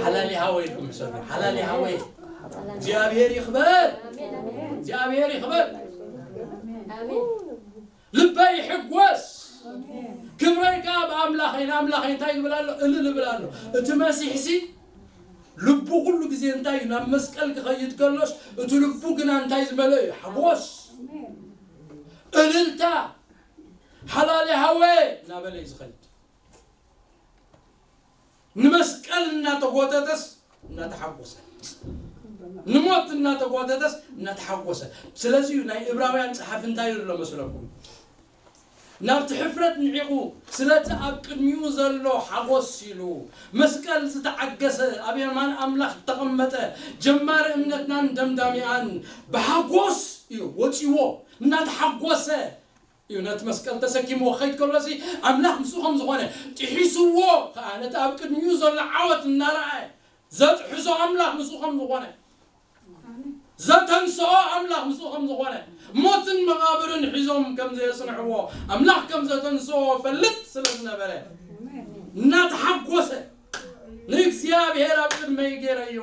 ሓላሊ ሃወይ ኢልኩም ሰሩ። ሓላሊ ሃወይ፣ እግዚኣብሔር ይኽበር፣ እግዚኣብሔር ይኽበር። ልበይ ይሕጎስ፣ ክብረይ ከዓ ብኣምላኸይ፣ ንኣምላኸይ እንታይ ይብል ኣሎ? እልል ይብል ኣሎ። እቲ መሲሕሲ ልቡ ኩሉ ግዜ እንታይ እዩ? ናብ መስቀል ክኸይድ ከሎስ እቲ ልቡ ግና እንታይ ዝመልኦ እዩ? ሓጎስ፣ እልልታ፣ ሓላሊ ሃወ እናበለ እዩ ዝኸይድ። ንመስቀል እናተጎተተስ እናተሓጎሰ፣ ንሞት እናተጎተተስ እናተሓጎሰ። ስለዚ እዩ ናይ ዕብራውያን ጸሓፊ እንታይ ይብሎ መስለኩም? ናብቲ ሕፍረት ንዒቑ ስለቲ ኣብ ቅድሚኡ ዘሎ ሓጎስ ኢሉ መስቀል ዝተዓገሰ፣ ኣብ የማን ኣምላኽ ዝተቐመጠ፣ ጀማሪ እምነትናን ደምዳሚኣን ብሓጎስ እዩ ወጺዎ። እናተሓጎሰ እዩ ነቲ መስቀል ተሰኪምዎ ክኸይድ ከሎሲ፣ ኣምላኽ ምስኡ ከም ዝኾነ ጥሒስዎ ከኣ፣ ነቲ ኣብ ቅድሚኡ ዘሎ ዓወት እናረኣየ ዘጥሕሶ ኣምላኽ ምስኡ ከም ዝኾነ፣ ዘተንስኦ ኣምላኽ ምስኡ ከም ዝኾነ፣ ሞትን መቓብርን ሒዞም ከም ዘየጽንዕዎ፣ ኣምላኽ ከም ዘተንስኦ ፈልጥ ስለ ዝነበረ፣ እናተሓጎሰ፣ ንእግዚኣብሔር ኣብ ቅድመይ ገይረዮ፣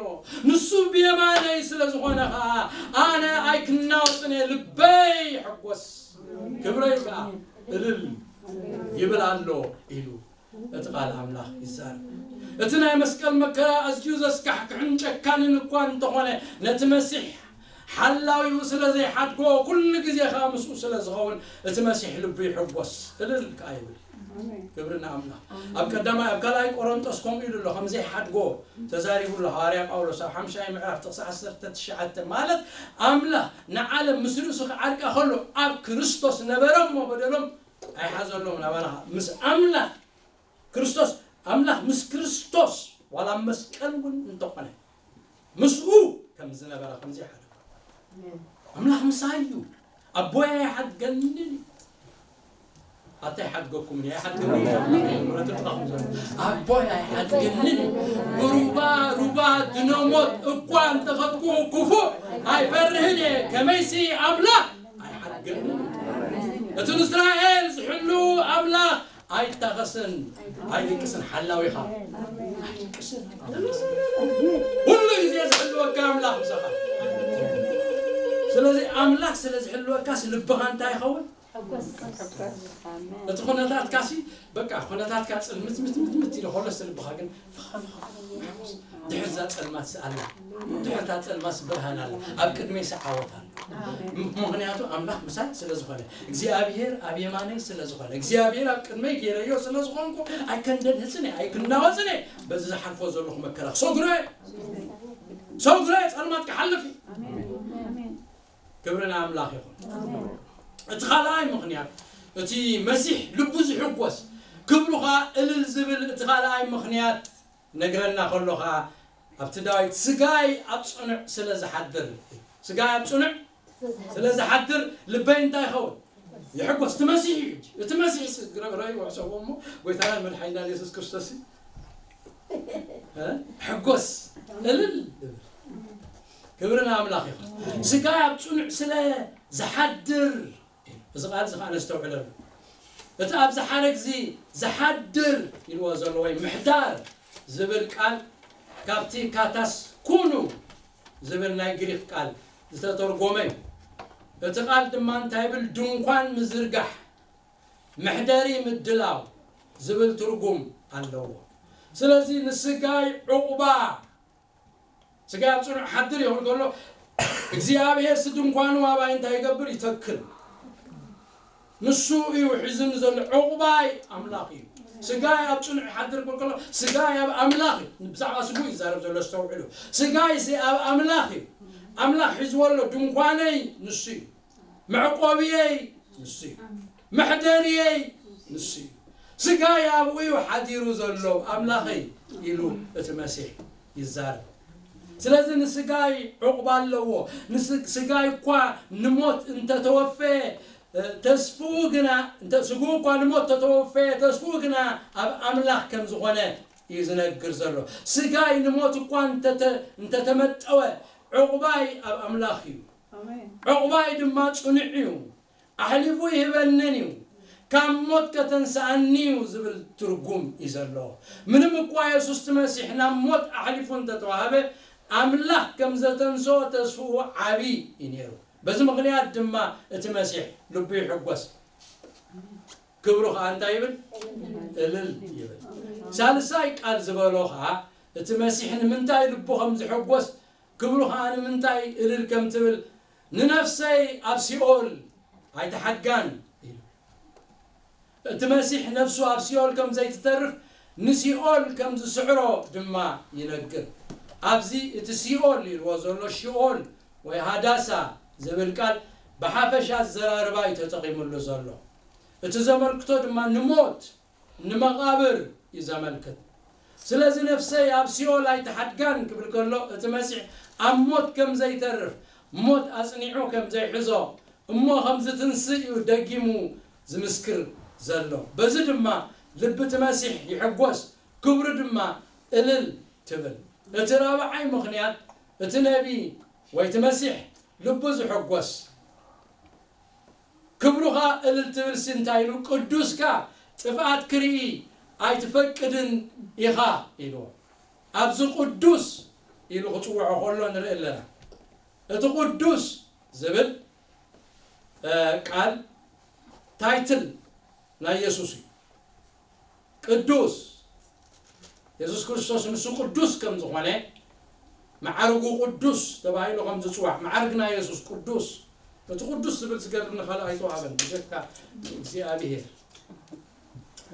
ንሱ ብየማነይ ስለ ዝኾነ ኸኣ፣ ኣነ ኣይክናወጽን እየ፣ ልበይ ይሕጎስ፣ ክብረይ ከኣ እልል ይብል ኣሎ ኢሉ እቲ ቃል ኣምላኽ ይዛረብ። እቲ ናይ መስቀል መከራ ኣዝዩ ዘስካሕክሕን ጨካንን እኳ እንተኾነ፣ ነቲ መሲሕ ሓላዊኡ ስለ ዘይሓድጎ፣ ኩሉ ግዜ ኸኣ ምስኡ ስለ ዝኸውን፣ እቲ መሲሕ ልቡ ይሕጎስ፣ እልል ከኣ ይብል። ኣሜን። ክብሪ ንኣምላኽ። ኣሜን። ኣብ ቀዳማይ፣ ኣብ ካልኣይ ቆሮንጦስ ከምኡ ኢሉ ኣሎ፣ ከም ዘይሓድጎ ተዛሪቡ ኣሎ ሃዋርያ ጳውሎስ ኣብ ሓምሻይ ምዕራፍ ጥቕሲ ዓሰርተ ትሽዓተ፣ ማለት ኣምላኽ ንዓለም ምስ ርእሱ ክዓርቃ ከሎ ኣብ ክርስቶስ ነበረ እሞ በደሎም ኣይሓዘሎም ናባና። ምስ ኣምላኽ ክርስቶስ፣ ኣምላኽ ምስ ክርስቶስ ዋላ ኣብ መስቀል እውን እንተኾነ ምስኡ ከም ዝነበረ፣ ከም ዘይሓደጎ፣ ኣምላኽ ምሳይ እዩ፣ ኣቦይ ኣይሓድገንን እዩ። ኣታ ኣይሓድገኩምን እዩ፣ ኣይሓድገንን እዩ። ምሕረት ይርዳኹም ዘሎ። ኣቦይ ኣይሓድገንን እዩ። ብሩባ ሩባ ድነሞት እኳ እንተኸድኩ ክፉእ ኣይፈርህን እየ፣ ከመይሲ ኣምላኽ ኣይሓድገንን እዩ። እቲ ንእስራኤል ዝሕሉ ኣምላኽ ኣይታኸስን፣ ኣይድቅስን፣ ሓላዊኻ ኣይድቅስን። ኩሉ ግዜ ዝሕልወካ ኣምላኽ ምሳኻ። ስለዚ ኣምላኽ ስለ ዝሕልወካስ ልብኻ እንታይ ይኸውን? ሕጉስ። ኣሜን። እቲ ኩነታትካሲ በቃ ኩነታትካ ጽልምት ምት ምት ምት ኢሉ ከሎስ ልብኻ ግን ድሕር እዛ ጸልማት ኣላ፣ ድሕር እታ ጸልማት ብርሃን ኣላ፣ ኣብ ቅድመይ ዓወት ኣሎ። ም-፣ ምኽንያቱ ኣምላኽ ምሳይ ስለ ዝኾነ፣ እግዚኣብሔር ኣብ የማነይ ስለ ዝኾነ፣ እግዚኣብሔር ኣብ ቅድመይ ገይረዮ ስለ ዝኾንኩ፣ ኣይከንደንህጽን እየ፣ ኣይክናወጽን እየ። በዚ ዝሓልፎ ዘለኹ መከራ ክሰግሮ እየ። ክሰግሮ እየ፣ ጸልማት ክሓልፍ እዩ። ኣሜን። ክብሪ ንኣምላኽ ይኹን። እቲ ካልኣይ ምኽንያት፣ እቲ መሲሕ ልቡ ዝሕጎስ፣ ክብሩ ኸኣ እልል ዝብል፣ እቲ ካልኣይ ምኽንያት ነግረና ከሎ ኸኣ፣ ኣብቲ ዳዊት፣ "ስጋይ ኣብ ጽኑዕ ስለ ዝሓድር"፣ ስጋይ ኣብ ጽኑዕ ስለ ዝሓድር ልበይ እንታይ ይኸውን? ይሕጎስ። እቲ መሲሕ እዩ ሕጂ። እቲ መሲሕ ስ-፣ ረ-፣ ረእይዎ ሕሰብዎ እሞ፣ ጎይታናን መድሓኒናን የሱስ ክርስቶስ እዩ። እ? ሕጎስ፣ እልል ዝብል። ክብሪ ንኣምላኽ ይኹን። ስጋይ ኣብ ጽኑዕ ስለ ዝሓድር፣ እዚ ቃል እዚ ኸዓ ነስተውዕለሉ። እቲ ኣብዚ ሓረግ እዚ ዝሓድር ኢልዎ ዘሎ ወይ ምሕዳር ዝብል ቃል ካብቲ ካታስ ኩኑ ዝብል ናይ ግሪክ ቃል ዝተተርጎመ እዩ። እቲ ቃል ድማ እንታይ ይብል? ድንኳን ምዝርጋሕ፣ መሕደሪ ምድላው ዝብል ትርጉም ኣለዎ። ስለዚ ንስጋይ ዕቑባ፣ ስጋይ ኣብ ጽኑዕ ሓድር ይብል ከሎ፣ እግዚኣብሔር ሲ ድንኳኑ ኣባይ እንታይ ይገብር? ይተክል። ንሱ እዩ ሒዝኒ ዘሎ። ዕቑባይ ኣምላኽ እዩ። ስጋይ ኣብ ጽኑዕ ይሓድር ክብል ከሎ፣ ስጋይ ኣብ ኣምላኽ እዩ። ብዛዕባ ስጉ እዩ ዝዛረብ ዘሎ፣ ኣስተውዕሉ። ስጋይ ሲ ኣብ ኣምላኽ እዩ። ኣምላኽ ሒዝዎ ኣሎ። ድንኳነይ ንሱ እዩ። መዕቆብየይ ንሱ እዩ። መሕደርየይ ንሱ እዩ። ስጋይ ኣብኡ እዩ ሓዲሩ ዘሎ፣ ኣምላኸይ ኢሉ እቲ መሲሕ ይዛረብ። ስለዚ ንስጋይ ዕቑባ ኣለዎ። ንስ-፣ ስጋይ እኳ ንሞት እንተተወፈየ፣ እ፣ ተስፍኡ ግና፣ እንተ-፣ ስግኡ እኳ ንሞት ተተወፈየ፣ ተስፍኡ ግና ኣብ ኣምላኽ ከም ዝኾነ እዩ ዝነግር ዘሎ። ስጋይ ንሞት እኳ እንተተ-፣ እንተተመጠወ፣ ዕቑባይ ኣብ ኣምላኽ እዩ። ኣሜን። ዕቑባይ ድማ ጽኑዕ እዩ። ኣሕሊፉ ይህበንን እዩ። ካብ ሞት ከተንስኣኒ እዩ ዝብል ትርጉም እዩ ዘለዎ። ምንም እኳ የሱስ እቲ መሲሕ ናብ ሞት ኣሕሊፉ እንተተዋህበ፣ ኣምላኽ ከም ዘተንስኦ ተስፍኡ ዓቢ እዩ ነይሩ። በዚ ምኽንያት ድማ እቲ መሲሕ ልቡ ይሕጎስ፣ ክብሩ ኸኣ እንታይ ይብል? እልል ይብል። ሳልሳይ ቃል ዝበሎ ኸኣ እቲ መሲሕ ንምንታይ ልቡ ከም ዝሕጎስ፣ ክብሩ ኸኣ ንምንታይ እልል ከም ትብል፣ ንነፍሰይ ኣብ ሲኦል ኣይትሓድጋን ኢሉ። እቲ መሲሕ ነፍሱ ኣብ ሲኦል ከም ዘይትተርፍ ንሲኦል ከም ዝስዕሮ ድማ ይነግር። ኣብዚ እቲ ሲኦል ኢልዎ ዘሎ ሽኦል ወይ ሃዳሳ ዝብል ቃል ብሓፈሻ ኣዘራርባ እዩ ተጠቒሙሉ ዘሎ። እቲ ዘመልክቶ ድማ ንሞት፣ ንመቓብር እዩ ዘመልክት። ስለዚ ነፍሰይ ኣብ ሲኦል ኣይትሓድጋን ክብል ከሎ እቲ መሲሕ ኣብ ሞት ከም ዘይተርፍ፣ ሞት ኣጽኒዑ ከም ዘይሕዞ፣ እሞ ከም ዝትንስእ እዩ ደጊሙ ዝምስክር ዘሎ። በዚ ድማ ልቢ እቲ መሲሕ ይሕጎስ፣ ክብሩ ድማ እልል ትብል። እቲ ራብዓይ ምኽንያት እቲ ነቢ ወይ እቲ መሲሕ ልቡ ዝሕጎስ ክብሩኻ እልል ትብል ሲ እንታይ ኢሉ? ቅዱስካ ጥፍኣት ክርኢ ኣይትፈቅድን ኢኻ ኢልዎ። ኣብዚ ቅዱስ ኢሉ ክጽውዖ ከሎ ንርኢ ኣለና። እቲ ቅዱስ ዝብል እ፣ ቃል ታይትል ናይ የሱስ እዩ። ቅዱስ የሱስ ክርስቶስ ንሱ ቅዱስ ከም ዝኾነ፣ መዓርጉ ቅዱስ ተባሂሉ ከም ዝጽዋዕ፣ መዓርግ ናይ የሱስ ቅዱስ። እቲ ቅዱስ ዝብል ዝገርም ንኻልእ ኣይተዋህበን ብጀካ እግዚኣብሔር።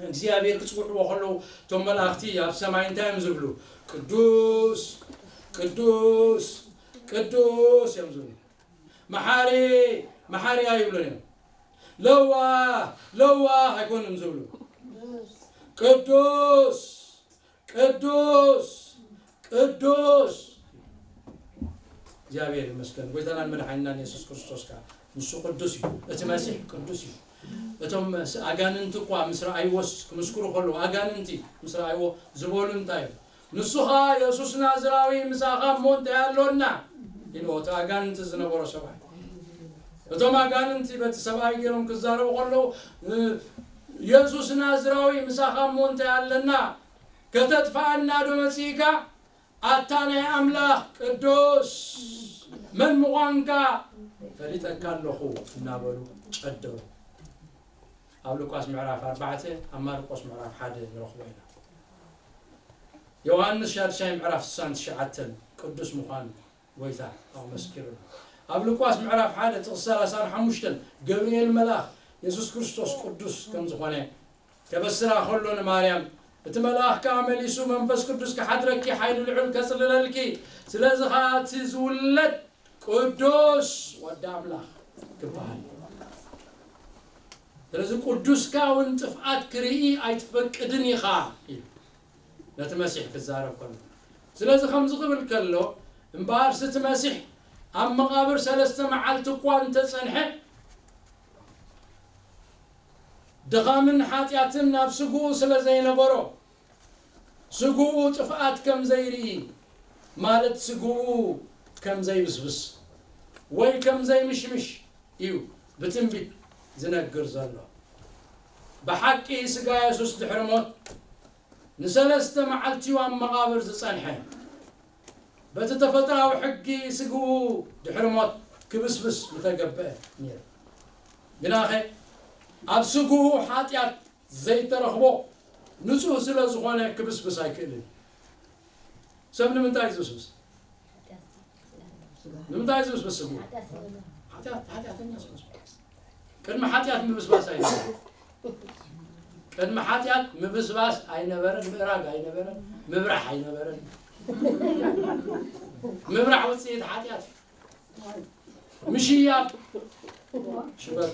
እግዚኣብሔር ክጽውዕዎ ከለዉ እቶም መላእኽቲ ኣብ ሰማይ እንታይ እዮም ዝብሉ? ቅዱስ፣ ቅዱስ፣ ቅዱስ እዮም ዝብሉ። መሓሪ፣ መሓሪ ኣይብሉን እዮም። ለዋ፣ ለዋ ኣይኮኑን ዝብሉ። ቅዱስ፣ ቅዱስ፣ ቅዱስ። እግዚኣብሔር ይመስገን። ጎይታናን መድሓኒናን የሱስ ክርስቶስ ከኣ ንሱ ቅዱስ እዩ። እቲ መሲሕ ቅዱስ እዩ። እቶም ስ-፣ ኣጋንንቲ እኳ ምስ ረኣይዎስ ክምስክሩ ከለዉ፣ ኣጋንንቲ ምስ ረኣይዎ ዝበሉ እንታይ እዮም? ንሱ ኸኣ የሱስ ናዝራዊ ምሳኻ እሞ እንታይ ኣሎና? ኢልዎ እቲ ኣጋንንቲ ዝነበሮ ሰብኣይ። እቶም ኣጋንንቲ በቲ ሰብኣይ ገይሮም ክዛረቡ ከለዉ፣ እ፣ የሱስ ናዝራዊ ምሳኻ እሞ እንታይ ኣለና? ከተጥፍኣና ዶ መጺእካ? ኣታ ናይ ኣምላኽ ቅዱስ መን ምዃንካ ፈሊጠካ ኣለኹ እናበሉ ጨደሩ። ኣብ ሉቃስ ምዕራፍ ኣርባዕተ፣ ኣብ ማርቆስ ምዕራፍ ሓደ ንረኽቦ ኢና። ዮሃንስ ሻድሻይ ምዕራፍ ስሳን ትሽዓተን ቅዱስ ምዃን ጎይታ ኣመስኪሩሉ። ኣብ ሉቃስ ምዕራፍ ሓደ ጥቕሲ ሰላሳን ሓሙሽተን ገብርኤል መልኣኽ የሱስ ክርስቶስ ቅዱስ ከም ዝኾነ ከበስራ ከሎ ንማርያም፣ እቲ መልኣኽ ከኣ መሊሱ፣ "መንፈስ ቅዱስ ክሓድረኪ፣ ሓይሊ ልዑል ከጽልለልኪ፣ ስለዚ ኸኣ እቲ ዝውለድ ቅዱስ ወዲ ኣምላኽ ክበሃል እዩ። ስለዚ ቅዱስካ እውን ጥፍኣት ክርኢ ኣይትፈቅድን ኢኻ" ኢሉ ነቲ መሲሕ ክዛረብ ከሎ። ስለዚ ከምዚ ክብል ከሎ፣ እምበኣርስ እቲ መሲሕ ኣብ መቓብር ሰለስተ መዓልቲ እኳ እንተጸንሐ፣ ድኻምን ሓጢኣትን ኣብ ስግኡ ስለ ዘይነበሮ፣ ስግኡ ጥፍኣት ከም ዘይርኢ፣ ማለት ስግኡ ከም ዘይብስብስ ወይ ከም ዘይምሽምሽ እዩ ብትንቢት ዝነግር ዘሎ። ብሓቂ ስጋ የሱስ ድሕሪ ሞት ንሰለስተ መዓልቲ እዩ ኣብ መቓብር ዝጸንሐ። በቲ ተፈጥራዊ ሕጊ ስግኡ ድሕሪ ሞት ክብስብስ ምተገብአ ነይሩ። ግናኸ ኣብ ስግኡ ሓጢኣት ዘይተረኽቦ ንጹህ ስለ ዝኾነ ክብስብስ ኣይክእልን። ሰብ ንምንታይ እዩ ዝብስብስ? ንምንታይ እዩ ዝብስብስ ስግኡ? ሓጢኣት፣ ሓጢኣተኛ ስለ ዝኾነ። ቅድሚ ሓጢኣት ምብስባስ ኣይነበረን። ቅድሚ ሓጢኣት ምብስባስ ኣይነበረን፣ ምእራግ ኣይነበረን፣ ምብራሕ ኣይነበረን። ምብራሕ ውጽኢት ሓጢኣት እዩ። ምሽያብ ሽበት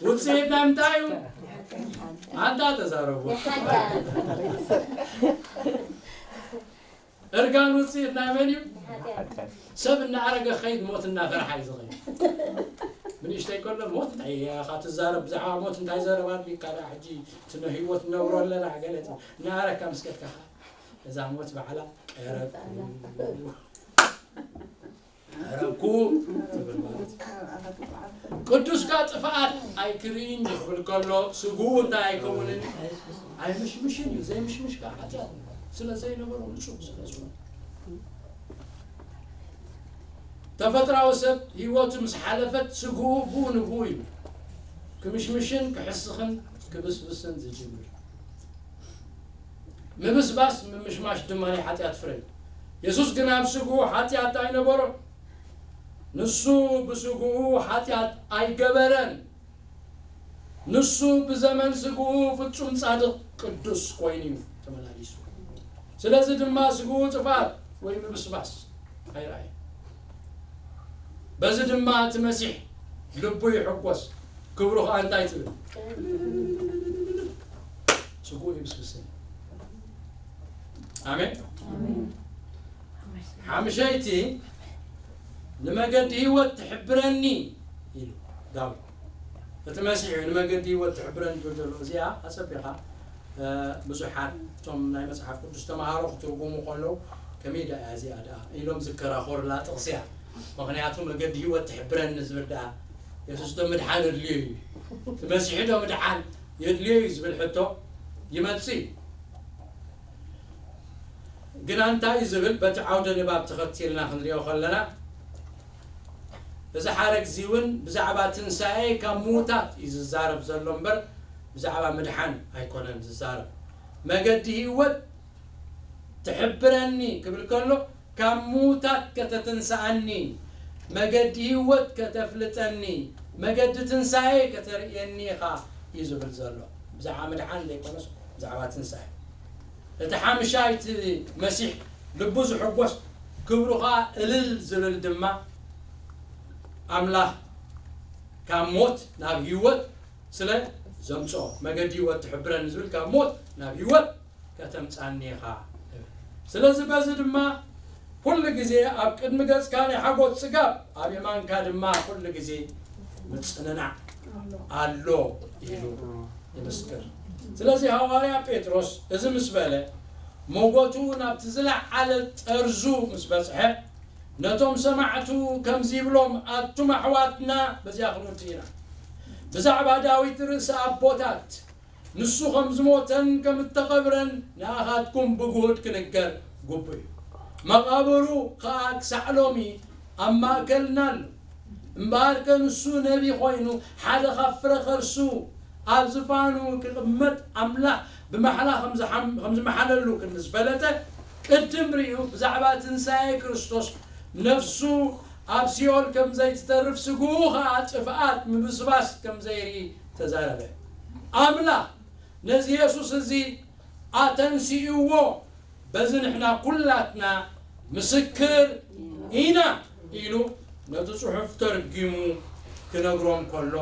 ውጽኢት ናይ ምንታይ እዩ? ኣንታ ተዛረቡ። እርጋን ውጽኢት ናይ መን እዩ? ሰብ እናኣረገ ኸይድ ሞት እናፈርሓ እዩ ዝኸይድ። ብንእሽተይ ከሎ ሞት እንታይ እያ ኢኻ ትዛረብ? ብዛዕባ ሞት እንታይ ዘረባ ኣሎ? ካዳ ሕጂ እቲ ህይወት ንነብሮ ኣለና ገለ እናኣረግካ ምስ ከድካ ኸዓ እዛ ሞት ባዕላ ቀረብ። ረብኩ ትብል ማለት እዩ። ቅዱስ ከኣ ጥፍኣት ኣይክርእይን እዩ ክብል ከሎ፣ ስግኡ እንታይ ኣይከውንን እዩ? ኣይምሽምሽን እዩ። ዘይምሽምሽ ከኣ ሓጢኣት እዩ። ስለ ዘይነበሮ ንጹህ ስለ ዝኾነ። ተፈጥራዊ ሰብ ህይወቱ ምስ ሓለፈት ስግኡ ብኡ ንብኡ እዩ ክምሽምሽን ክሕስኽን ክብስብስን ዝጅምር። ምብስባስ ምምሽማሽ ድማ ናይ ሓጢኣት ፍረ እዩ። የሱስ ግን ኣብ ስግኡ ሓጢኣት ኣይነበሮን። ንሱ ብስግኡ ሓጢኣት ኣይገበረን። ንሱ ብዘመን ስግኡ ፍጹም ጻድቕ ቅዱስ ኮይኑ እዩ ተመላሊሱ። ስለዚ ድማ ስግኡ ጥፍኣት ወይ ምብስባስ ኣይረኣየን። በዚ ድማ እቲ መሲሕ ልቡ ይሕጎስ፣ ክብሩ ኸኣ እንታይ ትብል? ስግኡ ይብስብስን። ኣሜን። ሓምሸይቲ ንመገዲ ህይወት ትሕብረኒ ኢሉ ዳዊት። እቲ መሲሕ እዩ ንመገዲ ህይወት ትሕብረኒ ትብል ዘሎ። እዚኣ ኣጸቢኻ ብዙሓት እቶም ናይ መጽሓፍ ቅዱስ ተምሃሮ ክትርጉሙ ከለዉ ከመይ ደኣ እዚኣ ደኣ ኢሎም ዝከራኸሩላ ጥቕሲ እያ። ምኽንያቱ መገዲ ህይወት ትሕብረኒ ዝብል ደኣ የሱስ ዶ ምድሓን የድልዮ እዩ? እቲ መሲሑ ዶ ምድሓን የድልዮ እዩ ዝብል ሕቶ ይመጽእ እዩ። ግና እንታይ እዩ ዝብል? በቲ ዓውደ ንባብ ተኸቲልና ክንሪኦ ከለና እዚ ሓረግ እዚ እውን ብዛዕባ ትንሳኤ ካብ ምዉታት እዩ ዝዛረብ ዘሎ እምበር ብዛዕባ ምድሓን ኣይኮነን ዝዛረብ። መገዲ ህይወት ትሕብረኒ ክብል ከሎ ካብ ምዉታት ከተትንስኣኒ፣ መገዲ ህይወት ከተፍልጠኒ፣ መገዲ ትንሳኤ ከተርእየኒ ኢኻ እዩ ዝብል ዘሎ። ብዛዕባ ምድሓን ዘይኮነስ ብዛዕባ ትንሳኤ። እቲ ሓምሻይ እቲ መሲሕ ልቡ ዝሕጎስ ክብሩ ኸኣ እልል ዝብል ድማ ኣምላኽ ካብ ሞት ናብ ህይወት ስለ ዘምጽኦ መገዲ ህይወት ትሕብረኒ ዝብል ካብ ሞት ናብ ህይወት ከተምጻኒ ኢኻ። ስለዚ በዚ ድማ ኩሉ ግዜ ኣብ ቅድሚ ገጽካ ናይ ሓጎስ ጽጋብ ኣብ የማንካ ድማ ኩሉ ግዜ ምጽንናዕ ኣሎ ኢሉ ይምስክር። ስለዚ ሃዋርያ ጴጥሮስ እዚ ምስ በለ ሞጎቱ ናብቲ ዝለዓለ ጠርዙ ምስ በጽሐ ነቶም ሰማዕቱ ከምዚ ይብሎም ኣቱም ኣሕዋትና በዚኣ ክንውድእ ኢና ብዛዕባ ዳዊት ርእሲ ኣቦታት ንሱ ከም ዝሞተን ከም እተቐብረን ንኣኻትኩም ብግሁድ ክንገር ግቡእ እዩ። መቓብሩ ኸኣ ክሳዕ ሎሚ ኣብ ማእከልና ኣሎ። እምበኣርከ ንሱ ነቢ ኾይኑ ሓደ ካብ ፍረ ከርሱ ኣብ ዝፋኑ ክቕመጥ ኣምላኽ ብማሕላ ከም ዝሓም- ከም ዝመሓለሉ ክንዝፈለጠ ቅድም ርእዩ ብዛዕባ ትንሳኤ ክርስቶስ ነፍሱ ኣብ ሲኦል ከም ዘይትተርፍ ስግኡ ኸኣ ጥፍኣት ምብስባስ ከም ዘይርኢ ተዛረበ። ኣምላኽ ነዚ የሱስ እዚ ኣተንሲእዎ በዚ ንሕና ኩላትና ምስክር ኢና ኢሉ ነቲ ጽሑፍ ተርጊሙ ክነግሮም ከሎ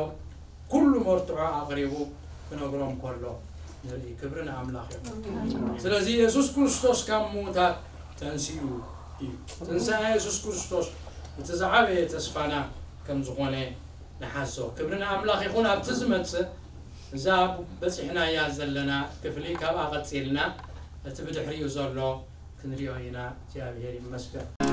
ኩሉ መርትዖ ኣቕሪቡ ክነግሮም ከሎ ንርኢ። ክብሪ ንኣምላኽ ይኹን። ስለዚ የሱስ ክርስቶስ ካብ ምዉታት ተንሲኡ እዩ። ትንሳኤ የሱስ ክርስቶስ እቲ ዝዓበየ ተስፋና ከም ዝኾነ ንሓዞ። ክብሪ ንኣምላኽ ይኹን። ኣብቲ ዝመጽእ እዛ በጺሕናያ ዘለና ክፍሊ ካብኣ ቀጺልና እቲ ብድሕሪኡ ዘሎ ክንሪኦ ኢና። እግዚኣብሔር ይመስገን።